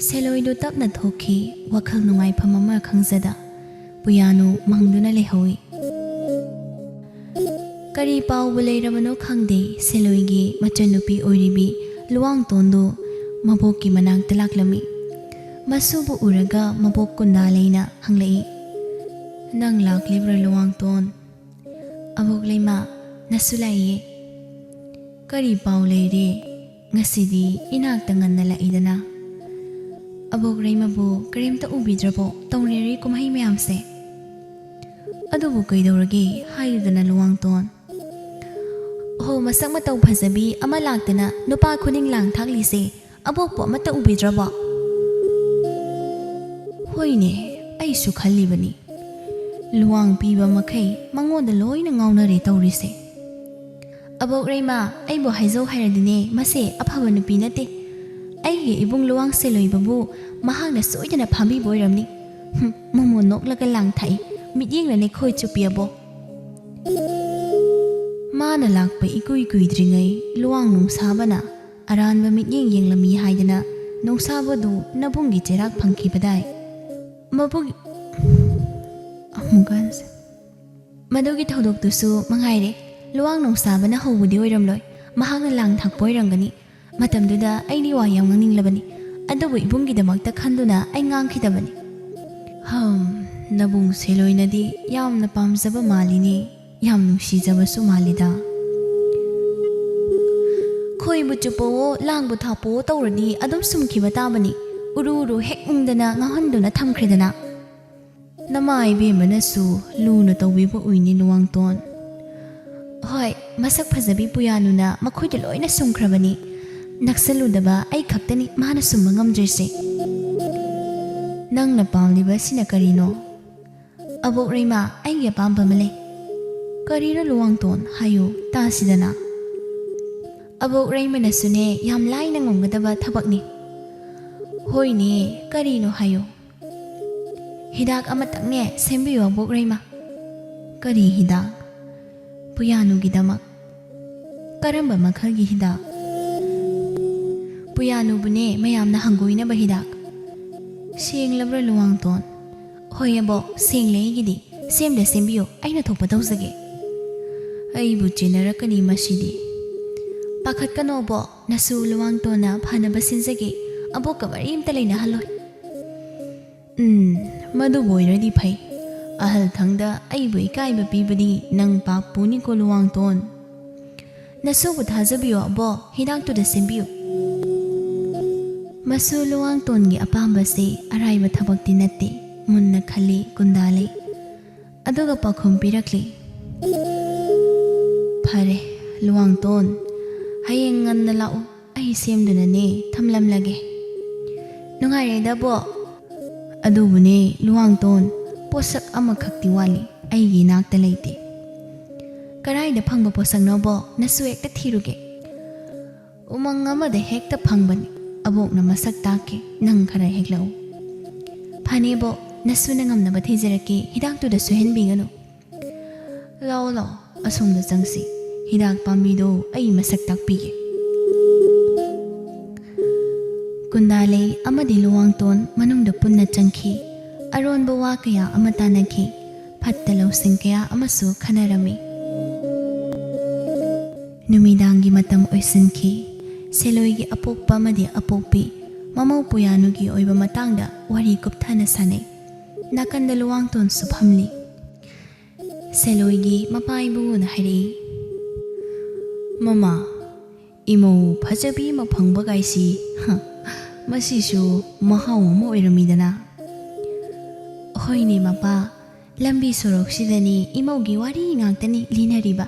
ꯁꯦꯂꯣꯏꯗꯨ ꯇꯞꯅ ꯊꯣꯛꯈꯤ, ꯋꯥꯈꯜ ꯅꯨꯡꯉꯥꯏꯐꯝ ꯑꯃ ꯈꯪꯖꯗ ꯄꯨꯌꯥꯅꯨ ꯃꯪꯗꯨꯅ ꯂꯩꯍꯧꯏ꯫ ꯀꯔꯤ ꯄꯥꯎꯕꯨ ꯂꯩꯔꯕꯅꯣ ꯈꯪꯗꯦ, ꯁꯦꯂꯣꯏꯒꯤ ꯃꯆꯟꯅꯨꯄꯤ ꯑꯣꯏꯔꯤꯕꯤ ꯂꯨꯋꯥꯡꯇꯣꯟꯗꯨ ꯃꯕꯣꯛꯀꯤ ꯃꯅꯥꯛꯇ ꯂꯥꯛꯂꯝꯃꯤ꯫ ꯃꯁꯨꯕꯨ ꯎꯔꯒ ꯃꯕꯣꯛ ꯀꯨꯟꯗꯥ ꯂꯩꯅ ꯍꯪꯂꯛꯏ, "ꯅꯪ ꯂꯥꯛꯂꯤꯕ꯭ꯔꯥ ꯂꯨꯋꯥꯡꯇꯣꯟ?" "ꯑꯕꯣꯛ ꯂꯩꯃ, ꯅꯁꯨ ꯂꯥꯛꯏꯌꯦ꯫" "ꯀꯔꯤ ꯄꯥꯎ ꯂꯩꯔꯦ? ꯉꯁꯤꯗꯤ ꯏꯅꯥꯛꯇ ꯉꯟꯅ ꯂꯥꯛꯏꯗꯅ꯫" "ꯑꯕꯣꯛ ꯔꯩꯃꯕꯨ ꯀꯔꯤꯝꯇ ꯎꯕꯤꯗ꯭ꯔꯕꯣ, ꯇꯧꯅꯔꯤ ꯀꯨꯝꯍꯩ ꯃꯌꯥꯝꯁꯦ?" "ꯑꯗꯨꯕꯨ ꯀꯩꯗꯧꯔꯒꯦ ꯍꯥꯏꯌꯨꯗꯅ ꯂꯨꯋꯥꯡꯇꯣꯟ?" "ꯑꯣꯍꯣ, ꯃꯁꯛ ꯃꯇꯧ ꯐꯖꯕꯤ ꯑꯃ ꯂꯥꯛꯇꯅ ꯅꯨꯄꯥ ꯈꯨꯅꯤꯡ ꯂꯥꯡ ꯊꯥꯛꯂꯤꯁꯦ ꯑꯕꯣꯛꯄꯨ ꯑꯃꯠꯇ ꯎꯕꯤꯗ꯭ꯔꯕꯣ?" "ꯍꯣꯏꯅꯦ, ꯑꯩꯁꯨ ꯈꯜꯂꯤꯕꯅꯤ꯫ ꯂꯨꯋꯥꯡ ꯄꯤꯕ ꯃꯈꯩ ꯃꯉꯣꯟꯗ ꯂꯣꯏꯅ ꯉꯥꯎꯅꯔꯦ ꯇꯧꯔꯤꯁꯦ꯫" "ꯑꯕꯣꯛ ꯔꯩꯃ, ꯑꯩꯕꯨ ꯍꯥꯏꯖꯧ ꯍꯥꯏꯔꯗꯤꯅꯦ, ꯃꯁꯦ ꯑꯐꯕ ꯅꯨꯄꯤ ꯅꯠꯇꯦ꯫ ꯑꯩꯒꯤ ꯏꯕꯨꯡ ꯂꯨꯋꯥꯡ ꯁꯦꯂꯣꯏꯕꯕꯨ ꯃꯍꯥꯛꯅ ꯁꯣꯏꯗꯅ ꯐꯥꯕꯤꯕ ꯑꯣꯏꯔꯝꯅꯤ꯫ ꯍꯨꯝ, ꯃꯃꯣꯟ ꯅꯣꯛꯂꯒ ꯂꯥꯡ ꯊꯥꯛꯏ, ꯃꯤꯠꯌꯦꯡꯅꯅꯦ ꯈꯣꯏ ꯆꯨꯞꯄꯤ ꯑꯕꯣꯛ꯫" ꯃꯥꯅ ꯂꯥꯛꯄ ꯏꯀꯨꯏ ꯀꯨꯏꯗ꯭ꯔꯤꯉꯩ ꯂꯨꯋꯥꯡ ꯅꯣꯡꯁꯥꯕꯅ ꯑꯔꯥꯟꯕ ꯃꯤꯠꯌꯦꯡ ꯌꯦꯡꯂꯝꯃꯤ ꯍꯥꯏꯗꯅ ꯅꯣꯡꯁꯥꯕꯗꯨ ꯅꯕꯨꯡꯒꯤ ꯆꯩꯔꯥꯛ ꯐꯪꯈꯤꯕꯗꯥꯏ꯫ ꯃꯕꯨꯡ-, ꯑꯃꯨꯛ ꯍꯟꯁꯦ꯫ ꯃꯗꯨꯒꯤ ꯊꯧꯗꯣꯛꯇꯨꯁꯨ ꯃꯉꯥꯏꯔꯦ꯫ ꯂꯨꯋꯥꯡ ꯅꯣꯡꯁꯥꯕꯅ ꯍꯧꯕꯗꯤ ꯑꯣꯏꯔꯝꯂꯣꯏ, ꯃꯍꯥꯛꯅ ꯂꯥꯡ ꯊꯥꯛꯄ ꯑꯣꯏꯔꯝꯒꯅꯤ꯫ ꯃꯇꯝꯗꯨꯗ ꯑꯩꯗꯤ ꯋꯥ ꯌꯥꯝ ꯉꯥꯡꯅꯤꯡꯂꯕꯅꯤ꯫ ꯑꯗꯨꯕꯨ ꯏꯕꯨꯡꯒꯤꯗꯃꯛꯇ ꯈꯟꯗꯨꯅ ꯑꯩ ꯉꯥꯡꯈꯤꯗꯕꯅꯤ꯫ ꯍꯝ, ꯅꯕꯨꯡ ꯁꯦꯂꯣꯏꯅꯗꯤ ꯌꯥꯝꯅ ꯄꯥꯝꯖꯕ ꯃꯥꯜꯂꯤꯅꯦ, ꯌꯥꯝ ꯅꯨꯡꯁꯤꯖꯕꯁꯨ ꯃꯥꯜꯂꯤꯗ꯫ ꯈꯣꯏꯕꯨ ꯆꯨꯞꯄꯣꯑꯣ, ꯂꯥꯡꯕꯨ ꯊꯥꯞꯄꯣꯑꯣ ꯇꯧꯔꯗꯤ ꯑꯗꯨꯝ ꯁꯨꯝꯈꯤꯕ ꯇꯥꯕꯅꯤ꯫ ꯎꯔꯨ ꯎꯔꯨ ꯍꯦꯛ ꯎꯪꯗꯅ ꯉꯥꯎꯍꯟꯗꯨꯅ ꯊꯝꯈ꯭ꯔꯦꯗꯅ꯫ ꯅꯃꯥ ꯏꯕꯦꯝꯃꯅꯁꯨ ꯂꯨꯅ ꯇꯧꯕꯤꯕ ꯎꯏꯅꯤ ꯂꯨꯋꯥꯡꯇꯣꯟ꯫ ꯍꯣꯏ, ꯃꯁꯛ ꯐꯖꯕꯤ ꯄꯨꯌꯥꯅꯨꯅ ꯃꯈꯣꯏꯗ ꯂꯣꯏꯅ ꯁꯨꯝꯈ꯭ꯔꯕꯅꯤ꯫ ꯅꯛꯁꯜꯂꯨꯗꯕ ꯑꯩ ꯈꯛꯇꯅꯤ ꯃꯥꯅ ꯁꯨꯝꯕ ꯉꯝꯗ꯭ꯔꯤꯁꯦ꯫ ꯅꯪꯅ ꯄꯥꯝꯂꯤꯕ ꯑꯁꯤꯅ ꯀꯔꯤꯅꯣ? ꯑꯕꯣꯛ ꯔꯩꯃꯥ, ꯑꯩꯒꯤ ꯑꯄꯥꯝꯕ ꯑꯃ ꯂꯩ꯫ ꯀꯔꯤꯅꯣ ꯂꯨꯋꯥꯡꯇꯣꯟ? ꯍꯥꯏꯌꯨ ꯇꯥꯁꯤꯗꯅ꯫ ꯑꯕꯣꯛ ꯔꯩꯃꯅꯁꯨꯅꯦ ꯌꯥꯝ ꯂꯥꯏꯅ ꯉꯝꯒꯗꯕ ꯊꯕꯛꯅꯤ꯫ ꯍꯣꯏꯅꯦ, ꯀꯔꯤꯅꯣ ꯍꯥꯏꯌꯨ꯫ ꯍꯤꯗꯥꯛ ꯑꯃꯇꯪꯅꯦ ꯁꯦꯝꯕꯤꯌꯨ ꯑꯕꯣꯛ ꯔꯩꯃꯥ꯫ ꯀꯔꯤ ꯍꯤꯗꯥꯛ? ꯄꯨꯌꯥꯅꯨꯒꯤꯗꯃꯛ꯫ ꯀꯔꯝꯕ ꯃꯈꯜꯒꯤ ꯍꯤꯗꯥꯛ? ꯄꯨꯌꯥꯅꯨꯕꯨꯅꯦ ꯃꯌꯥꯝꯅ ꯍꯪꯒꯣꯏꯅꯕ ꯍꯤꯗꯥꯛ꯫ ꯁꯦꯡꯂꯕ꯭ꯔꯥ ꯂꯨꯋꯥꯡꯇꯣꯟ? ꯍꯣꯏ ꯑꯕꯣꯛ, ꯁꯦꯡꯂꯦ ꯑꯩꯒꯤꯗꯤ꯫ ꯁꯦꯝꯗ ꯁꯦꯝꯕꯤꯌꯨ, ꯑꯩꯅ ꯊꯣꯛꯄ ꯇꯧꯖꯒꯦ꯫ ꯑꯩꯕꯨ ꯆꯦꯟꯅꯔꯛꯀꯅꯤ ꯃꯁꯤꯗꯤ꯫ ꯄꯥꯈꯠꯀꯅꯣ ꯑꯕꯣꯛ, ꯅꯁꯨ ꯂꯨꯋꯥꯡꯇꯣꯟꯅ ꯐꯅꯕ ꯁꯤꯟꯖꯒꯦ꯫ ꯑꯕꯣꯛꯀ ꯃꯔꯤ ꯑꯝꯇ ꯂꯩꯅꯍꯜꯂꯣꯏ꯫ ꯎꯝ, ꯃꯗꯨꯕꯨ ꯑꯣꯏꯔꯗꯤ ꯐꯩ꯫ ꯑꯍꯜ ꯊꯪꯗ ꯑꯩꯕꯨ ꯏꯀꯥꯏꯕ ꯄꯤꯕꯗꯤ ꯅꯪ ꯄꯥꯞ ꯄꯨꯅꯤꯀꯣ ꯂꯨꯋꯥꯡꯇꯣꯟ꯫ ꯅꯁꯨꯕꯨ ꯊꯥꯖꯕꯤꯌꯨ ꯑꯕꯣꯛ, ꯍꯤꯗꯥꯛꯇꯨꯗ ꯁꯦꯝꯕꯤꯌꯨ꯫ ꯃꯁꯨ ꯂꯨꯋꯥꯡꯇꯣꯟꯒꯤ ꯑꯄꯥꯝꯕꯁꯤ ꯑꯔꯥꯏꯕ ꯊꯕꯛꯇꯤ ꯅꯠꯇꯦ, ꯃꯨꯟꯅ ꯈꯜꯂꯤ ꯀꯨꯟꯗꯥꯂꯩ꯫ ꯑꯗꯨꯒ ꯄꯥꯎꯈꯨꯝ ꯄꯤꯔꯛꯂꯤ꯫ ꯐꯔꯦ, ꯂꯨꯋꯥꯡꯇꯣꯟ, ꯍꯌꯦꯡ ꯉꯟꯅ ꯂꯥꯛꯎ, ꯑꯩ ꯁꯦꯝꯗꯨꯅꯅꯦ ꯊꯝꯂꯝꯂꯒꯦ꯫ ꯅꯨꯡꯉꯥꯏꯔꯦꯗꯕꯣ꯫ ꯑꯗꯨꯕꯨꯅꯦ ꯂꯨꯋꯥꯡꯇꯣꯟ, ꯄꯣꯠꯁꯛ ꯑꯃꯈꯛꯇꯤ ꯋꯥꯠꯂꯤ, ꯑꯩꯒꯤ ꯏꯅꯥꯛꯇ ꯂꯩꯇꯦ꯫ ꯀꯔꯥꯏꯗ ꯐꯪꯕ ꯄꯣꯠꯁꯛꯅꯣꯕꯣ? ꯅꯁꯨ ꯍꯦꯛꯇ ꯊꯤꯔꯨꯒꯦ꯫ ꯎꯃꯪ ꯑꯃꯗ ꯍꯦꯛꯇ ꯐꯪꯕꯅꯤ꯫ ꯑꯕꯣꯛꯅ ꯃꯁꯛ ꯇꯥꯛꯀꯦ, ꯅꯪ ꯈꯔ ꯍꯦꯛꯂꯛꯎ꯫ ꯐꯅꯦꯕꯣ, ꯅꯁꯨꯅ ꯉꯝꯅꯕ ꯊꯤꯖꯔꯛꯀꯦ, ꯍꯤꯗꯥꯛꯇꯨꯗ ꯁꯣꯏꯍꯟꯕꯤꯒꯅꯨ꯫ ꯂꯥꯛꯑꯣ, ꯂꯥꯛꯑꯣ, ꯑꯁꯣꯝꯗ ꯆꯪꯁꯤ꯫ ꯍꯤꯗꯥꯛ ꯄꯥꯝꯕꯤꯗꯣ ꯑꯩ ꯃꯁꯛ ꯇꯥꯛꯄꯤꯒꯦ꯫ ꯀꯨꯟꯗꯥꯂꯩ ꯑꯃꯗꯤ ꯂꯨꯋꯥꯡꯇꯣꯟ ꯃꯅꯨꯡꯗ ꯄꯨꯟꯅ ꯆꯪꯈꯤ꯫ ꯑꯔꯣꯟꯕ ꯋꯥ ꯀꯌꯥ ꯑꯃ ꯇꯥꯟꯅꯈꯤ꯫ ꯐꯠꯇ ꯂꯧꯁꯤꯡ ꯀꯌꯥ ꯑꯃꯁꯨ ꯈꯟꯅꯔꯝꯃꯤ꯫ ꯅꯨꯃꯤꯗꯥꯡꯒꯤ ꯃꯇꯝ ꯑꯣꯏꯁꯤꯟꯈꯤ꯫ ꯁꯦꯂꯣꯏꯒꯤ ꯑꯄꯣꯛꯄ ꯑꯃꯗꯤ ꯑꯄꯣꯛꯄꯤ ꯃꯃꯧ ꯄꯨꯌꯥꯅꯨꯒꯤ ꯑꯣꯏꯕ ꯃꯇꯥꯡꯗ ꯋꯥꯔꯤ ꯀꯨꯞꯊꯅ ꯁꯥꯟꯅꯩ꯫ ꯅꯥꯀꯟꯗ ꯂꯨꯋꯥꯡꯇꯣꯟꯁꯨ ꯐꯝꯂꯤ꯫ ꯁꯦꯂꯣꯏꯒꯤ ꯃꯄꯥ ꯏꯕꯨꯡꯉꯣꯅ ꯍꯥꯏꯔꯛꯏ, "ꯃꯃꯥ, ꯏꯃꯧ ꯐꯖꯕꯤ ꯑꯃ ꯐꯪꯕ ꯀꯥꯏꯁꯤ, ꯍ, ꯃꯁꯤꯁꯨ ꯃꯍꯥꯎ ꯑꯃ ꯑꯣꯏꯔꯝꯃꯤꯗꯅ?" "ꯍꯣꯏꯅꯦ ꯃꯄꯥ, ꯂꯝꯕꯤ ꯁꯣꯔꯣꯛꯁꯤꯗꯅꯤ ꯏꯃꯧꯒꯤ ꯋꯥꯔꯤ ꯉꯥꯛꯇꯅꯤ ꯂꯤꯅꯔꯤꯕ꯫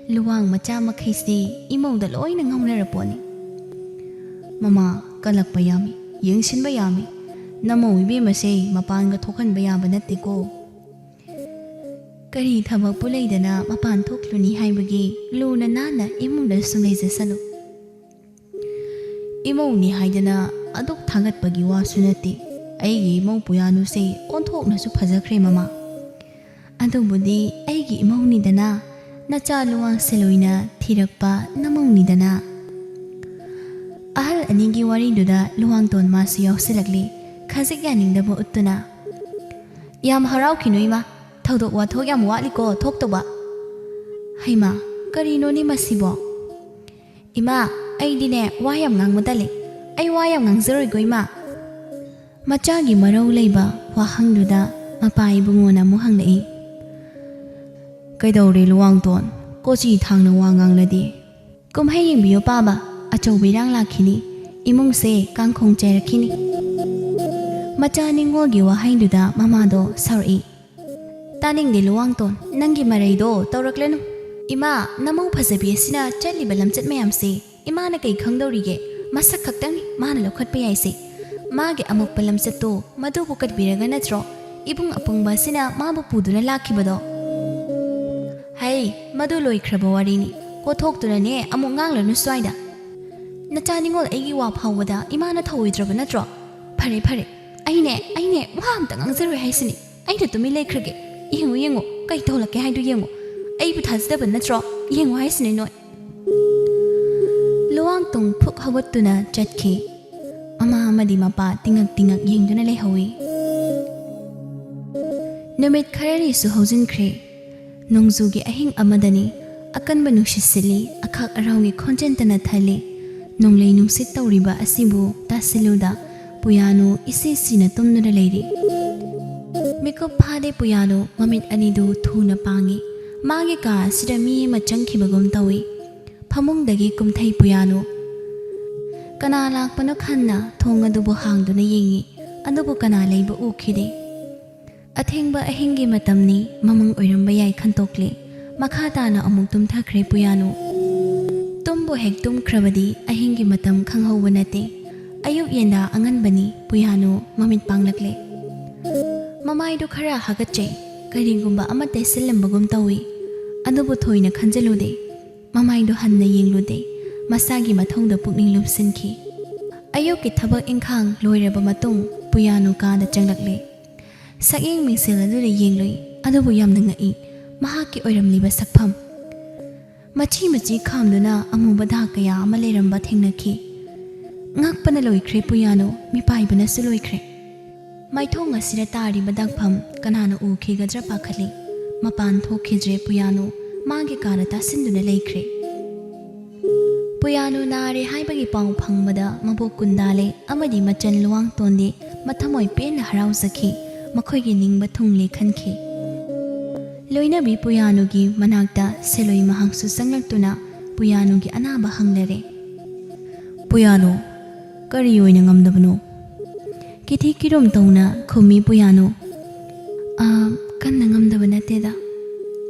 ꯂꯨꯋꯥꯡ ꯃꯆꯥ ꯃꯈꯩꯁꯤ ꯏꯃꯧꯗ ꯂꯣꯏꯅ ꯉꯥꯎꯅꯔꯄꯣꯠꯅꯤ꯫" "ꯃꯃꯥ, ꯀꯜꯂꯛꯄ ꯌꯥꯝꯃꯤ, ꯌꯦꯡꯁꯤꯟꯕ ꯌꯥꯝꯃꯤ꯫ ꯅꯃꯧ ꯏꯕꯦꯝꯃꯁꯦ ꯃꯄꯥꯟꯒ ꯊꯣꯛꯍꯟꯕ ꯌꯥꯕ ꯅꯠꯇꯦꯀꯣ꯫" ꯀꯔꯤ ꯊꯕꯛꯄꯨ ꯂꯩꯗꯅ ꯃꯄꯥꯟ ꯊꯣꯛꯂꯨꯅꯤ ꯍꯥꯏꯕꯒꯤ ꯂꯨꯅ ꯅꯥꯟꯅ ꯏꯃꯨꯡꯗ ꯁꯨꯝ ꯂꯩꯖꯁꯅꯨ꯫ ꯏꯃꯧꯅꯤ ꯍꯥꯏꯗꯅ ꯑꯗꯨꯛ ꯊꯥꯒꯠꯄꯒꯤ ꯋꯥꯁꯨ ꯅꯠꯇꯦ꯫ ꯑꯩꯒꯤ ꯏꯃꯧ ꯄꯨꯌꯥꯅꯨꯁꯦ ꯑꯣꯟꯊꯣꯛꯅꯁꯨ ꯐꯖꯈ꯭ꯔꯦ ꯃꯃꯥ꯫ "ꯑꯗꯨꯕꯨꯗꯤ ꯑꯩꯒꯤ ꯏꯃꯧꯅꯤꯗꯅ, ꯅꯆꯥ ꯂꯨꯋꯥꯡ ꯁꯦꯂꯣꯏꯅ ꯊꯤꯔꯛꯄ ꯅꯃꯧꯅꯤꯗꯅ꯫" ꯑꯍꯜ ꯑꯅꯤꯒꯤ ꯋꯥꯔꯤꯗꯨꯗ ꯂꯨꯋꯥꯡꯇꯣꯟ ꯃꯥꯁꯨ ꯌꯥꯎꯁꯤꯜꯂꯛꯂꯤ, ꯈꯖꯤꯛ ꯌꯥꯅꯤꯡꯗꯕ ꯎꯠꯇꯨꯅ꯫ "ꯌꯥꯝ ꯍꯔꯥꯎꯈꯤꯅꯨ ꯏꯃꯥ, ꯊꯧꯗꯣꯛ ꯋꯥꯊꯣꯛ ꯌꯥꯝ ꯋꯥꯠꯂꯤꯀꯣ ꯊꯣꯛꯇꯧꯕ꯫" "ꯍꯩꯃꯥ, ꯀꯔꯤꯅꯣꯅꯦ ꯃꯁꯤꯕꯣ?" "ꯏꯃꯥ, ꯑꯩꯗꯤꯅꯦ ꯋꯥ ꯌꯥꯝ ꯉꯥꯡꯕ ꯇꯜꯂꯤ꯫ ꯑꯩ ꯋꯥ ꯌꯥꯝ ꯉꯥꯡꯖꯔꯣꯏꯀꯣ ꯏꯃꯥ꯫" ꯃꯆꯥꯒꯤ ꯃꯔꯧ ꯂꯩꯕ ꯋꯥꯍꯪꯗꯨꯗ ꯃꯄꯥ ꯏꯕꯨꯡꯉꯣꯅ ꯑꯃꯨꯛ ꯍꯪꯂꯛꯏ, "ꯀꯩꯗꯧꯔꯦ ꯂꯨꯋꯥꯡꯇꯣꯟ? ꯀꯣꯆꯤ ꯊꯥꯡꯅ ꯋꯥ ꯉꯥꯡꯂꯗꯤ?" "ꯀꯨꯝꯍꯩ ꯌꯦꯡꯕꯤꯌꯨ ꯄꯥꯕ, ꯑꯆꯧꯕ ꯏꯔꯥꯡ ꯂꯥꯛꯈꯤꯅꯤ꯫ ꯏꯃꯨꯡꯁꯦ ꯀꯥꯡꯈꯣꯡ ꯆꯥꯏꯔꯛꯈꯤꯅꯤ꯫" ꯃꯆꯥ ꯅꯤꯡꯉꯣꯜꯒꯤ ꯋꯥꯍꯩꯗꯨꯗ ꯃꯃꯥꯗꯣ ꯁꯥꯎꯔꯛꯏ꯫ "ꯇꯥꯅꯤꯡꯗꯦ ꯂꯨꯋꯥꯡꯇꯣꯟ, ꯅꯪꯒꯤ ꯃꯔꯩꯗꯣ ꯇꯧꯔꯛꯂꯅꯨ꯫ ꯏꯃꯥ, ꯅꯃꯧ ꯐꯖꯕꯤ ꯑꯁꯤꯅ ꯆꯠꯂꯤꯕ ꯂꯝꯆꯠ ꯃꯌꯥꯝꯁꯦ ꯏꯃꯥꯅ ꯀꯩ ꯈꯪꯗꯧꯔꯤꯒꯦ? ꯃꯁꯛ ꯈꯛꯇꯪꯅꯤ ꯃꯥꯅ ꯂꯧꯈꯠꯄ ꯌꯥꯏꯁꯦ꯫ ꯃꯥꯒꯤ ꯑꯃꯨꯛꯄ ꯂꯝꯆꯠꯇꯣ ꯃꯗꯨꯕꯨ ꯀꯠꯄꯤꯔꯒ ꯅꯠꯇ꯭ꯔꯣ ꯏꯕꯨꯡ ꯑꯄꯪꯕ ꯑꯁꯤꯅ ꯃꯥꯕꯨ ꯄꯨꯗꯨꯅ ꯂꯥꯛꯈꯤꯕꯗꯣ?" "ꯍꯩ, ꯃꯗꯨ ꯂꯣꯏꯈ꯭ꯔꯕ ꯋꯥꯔꯤꯅꯤ꯫ ꯀꯣꯊꯣꯛꯇꯨꯅꯅꯦ ꯑꯃꯨꯛ ꯉꯥꯡꯂꯅꯨ ꯁ꯭ꯋꯥꯏꯗ꯫ ꯅꯆꯥ ꯅꯤꯡꯉꯣꯜ ꯑꯩꯒꯤ ꯋꯥ ꯐꯥꯎꯕꯗ ꯏꯃꯥꯅ ꯊꯧꯑꯣꯏꯗ꯭ꯔꯕ ꯅꯠꯇ꯭ꯔꯣ? ꯐꯔꯦ, ꯐꯔꯦ, ꯑꯩꯅꯦ, ꯑꯩꯅꯦ ꯋꯥ ꯑꯝꯇ ꯉꯥꯡꯖꯔꯣꯏ ꯍꯥꯏꯁꯤꯅꯤ꯫ ꯑꯩꯅ ꯇꯨꯃꯤꯟ ꯂꯩꯈ꯭ꯔꯒꯦ꯫ ꯌꯦꯡꯉꯨ, ꯌꯦꯡꯉꯨ, ꯀꯩ ꯇꯧꯍꯜꯂꯛꯀꯦ ꯍꯥꯏꯗꯨ ꯌꯦꯡꯉꯨ꯫ ꯑꯩꯕꯨ ꯊꯥꯖꯗꯕ ꯅꯠꯇ꯭ꯔꯣ? ꯌꯦꯡꯉꯨ ꯍꯥꯏꯁꯤꯅꯤ ꯅꯣꯏ꯫" ꯂꯨꯋꯥꯡꯇꯣꯡ ꯐꯨꯛ ꯍꯧꯒꯠꯇꯨꯅ ꯆꯠꯈꯤ꯫ ꯃꯃꯥ ꯑꯃꯗꯤ ꯃꯄꯥ ꯇꯤꯉꯛ ꯇꯤꯉꯛ ꯌꯦꯡꯗꯨꯅ ꯂꯩꯍꯧꯏ꯫ ꯅꯨꯃꯤꯠ ꯈꯔꯅꯤꯁꯨ ꯍꯧꯖꯤꯟꯈ꯭ꯔꯦ꯫ ꯅꯣꯡꯖꯨꯒꯤ ꯑꯍꯤꯡ ꯑꯃꯗꯅꯤ꯫ ꯑꯀꯟꯕ ꯅꯨꯡꯁꯤꯠ ꯁꯤꯠꯂꯤ, ꯑꯈꯥꯛ ꯑꯔꯥꯎꯒꯤ ꯈꯣꯟꯖꯦꯜꯇꯅ ꯊꯜꯂꯤ꯫ ꯅꯣꯡꯂꯩ ꯅꯨꯡꯁꯤꯠ ꯇꯧꯔꯤꯕ ꯑꯁꯤꯕꯨ ꯇꯥꯁꯤꯜꯂꯨꯗ ꯄꯨꯌꯥꯅꯨ ꯏꯁꯤ ꯁꯤꯅ ꯇꯨꯝꯗꯨꯅ ꯂꯩꯔꯤ꯫ ꯃꯤꯀꯨꯞ ꯐꯥꯗꯦ ꯄꯨꯌꯥꯅꯨ ꯃꯃꯤꯠ ꯑꯅꯤꯗꯨ ꯊꯨꯅ ꯄꯥꯡꯉꯤ꯫ ꯃꯥꯒꯤ ꯀꯥ ꯑꯁꯤꯗ ꯃꯤ ꯑꯃ ꯆꯪꯈꯤꯕꯒꯨꯝ ꯇꯧꯏ꯫ ꯐꯃꯨꯡꯗꯒꯤ ꯀꯨꯝꯊꯩ ꯄꯨꯌꯥꯅꯨ꯫ ꯀꯅꯥ ꯂꯥꯛꯄꯅꯣ ꯈꯟꯅ ꯊꯣꯡ ꯑꯗꯨꯕꯨ ꯍꯥꯡꯗꯨꯅ ꯌꯦꯡꯉꯤ꯫ ꯑꯗꯨꯕꯨ ꯀꯅꯥ ꯂꯩꯕ ꯎꯈꯤꯗꯦ꯫ ꯑꯊꯦꯡꯕ ꯑꯍꯤꯡꯒꯤ ꯃꯇꯝꯅꯤ, ꯃꯃꯪ ꯑꯣꯏꯔꯝꯕ ꯌꯥꯏ ꯈꯟꯇꯣꯛꯂꯦ꯫ ꯃꯈꯥ ꯇꯥꯅ ꯑꯃꯨꯛ ꯇꯨꯝꯊꯈ꯭ꯔꯦ ꯄꯨꯌꯥꯅꯨ꯫ ꯇꯨꯝꯕꯨ ꯍꯦꯛ ꯇꯨꯝꯈ꯭ꯔꯕꯗꯤ ꯑꯍꯤꯡꯒꯤ ꯃꯇꯝ ꯈꯪꯍꯧꯕ ꯅꯠꯇꯦ꯫ ꯑꯌꯨꯛ ꯌꯦꯟꯗꯥ ꯑꯉꯟꯕꯅꯤ, ꯄꯨꯌꯥꯅꯨ ꯃꯃꯤꯠ ꯄꯥꯡꯂꯛꯂꯦ꯫ ꯃꯃꯥꯏꯗꯨ ꯈꯔ ꯍꯥꯒꯠꯆꯩ, ꯀꯔꯤꯒꯨꯝꯕ ꯑꯃ ꯇꯩꯁꯤꯜꯂꯝꯕꯒꯨꯝ ꯇꯧꯏ꯫ ꯑꯗꯨꯕꯨ ꯊꯣꯏꯅ ꯈꯟꯖꯤꯜꯂꯨꯗꯦ꯫ ꯃꯃꯥꯏꯗꯨ ꯍꯟꯅ ꯌꯦꯡꯂꯨꯗꯦ꯫ ꯃꯁꯥꯒꯤ ꯃꯊꯧꯗ ꯄꯨꯛꯅꯤꯡ ꯂꯨꯞꯁꯤꯟꯈꯤ꯫ ꯑꯌꯨꯛꯀꯤ ꯊꯕꯛ ꯏꯪꯈꯥꯡ ꯂꯣꯏꯔꯕ ꯃꯇꯨꯡ ꯄꯨꯌꯥꯅꯨ ꯀꯥꯗ ꯆꯪꯂꯛꯂꯦ꯫ ꯁꯛꯌꯦꯡ ꯃꯤꯡꯁꯦꯜ ꯑꯗꯨꯗ ꯌꯦꯡꯂꯨꯏ, ꯑꯗꯨꯕꯨ ꯌꯥꯝꯅ ꯉꯛꯏ꯫ ꯃꯍꯥꯛꯀꯤ ꯑꯣꯏꯔꯝꯂꯤꯕ ꯁꯛꯐꯝ꯫ ꯃꯆꯤ ꯃꯆꯤ ꯈꯥꯝꯗꯨꯅ ꯑꯃꯨꯕ ꯗꯥꯛ ꯀꯌꯥ ꯑꯃ ꯂꯩꯔꯝꯕ ꯊꯦꯡꯅꯈꯤ꯫ ꯉꯛꯄꯅ ꯂꯣꯏꯈ꯭ꯔꯦ ꯄꯨꯌꯥꯅꯨ, ꯃꯤꯄꯥꯏꯕꯅꯁꯨ ꯂꯣꯏꯈ꯭ꯔꯦ꯫ ꯃꯥꯏꯊꯣꯡ ꯑꯁꯤꯗ ꯇꯥꯔꯤꯕ ꯗꯥꯛꯐꯝ ꯀꯅꯥꯅ ꯎꯈꯤꯒꯗ꯭ꯔꯥ ꯄꯥꯈꯠꯂꯤ꯫ ꯃꯄꯥꯟ ꯊꯣꯛꯈꯤꯗ꯭ꯔꯦ ꯄꯨꯌꯥꯅꯨ, ꯃꯥꯒꯤ ꯀꯥꯗ ꯇꯥꯁꯤꯟꯗꯨꯅ ꯂꯩꯈ꯭ꯔꯦ꯫ ꯄꯨꯌꯥꯅꯨ ꯅꯥꯔꯦ ꯍꯥꯏꯕꯒꯤ ꯄꯥꯎ ꯐꯪꯕꯗ ꯃꯕꯣꯛ ꯀꯨꯟꯗꯥꯂꯦ ꯑꯃꯗꯤ ꯃꯆꯟ ꯂꯨꯋꯥꯡꯇꯣꯟꯗꯤ ꯃꯊꯃꯣꯏ ꯄꯦꯟꯅ ꯍꯔꯥꯎꯖꯈꯤ꯫ ꯃꯈꯣꯏꯒꯤ ꯅꯤꯡꯕ ꯊꯨꯡꯂꯦ ꯈꯟꯈꯤ꯫ ꯂꯣꯏꯅꯕꯤ ꯄꯨꯌꯥꯅꯨꯒꯤ ꯃꯅꯥꯛꯇ ꯁꯦꯂꯣꯏ ꯃꯍꯥꯛꯁꯨ ꯆꯪꯂꯛꯇꯨꯅ ꯄꯨꯌꯥꯅꯨꯒꯤ ꯑꯅꯥꯕ ꯍꯪꯂꯔꯦ꯫ "ꯄꯨꯌꯥꯅꯨ, ꯀꯔꯤ ꯑꯣꯏꯅ ꯉꯝꯗꯕꯅꯣ?" ꯀꯤꯊꯤ ꯀꯤꯔꯨꯝ ꯇꯧꯅ ꯈꯨꯝꯃꯤ ꯄꯨꯌꯥꯅꯨ꯫ "ꯑꯥ, ꯀꯟꯅ ꯉꯝꯗꯕ ꯅꯠꯇꯦꯗ꯫"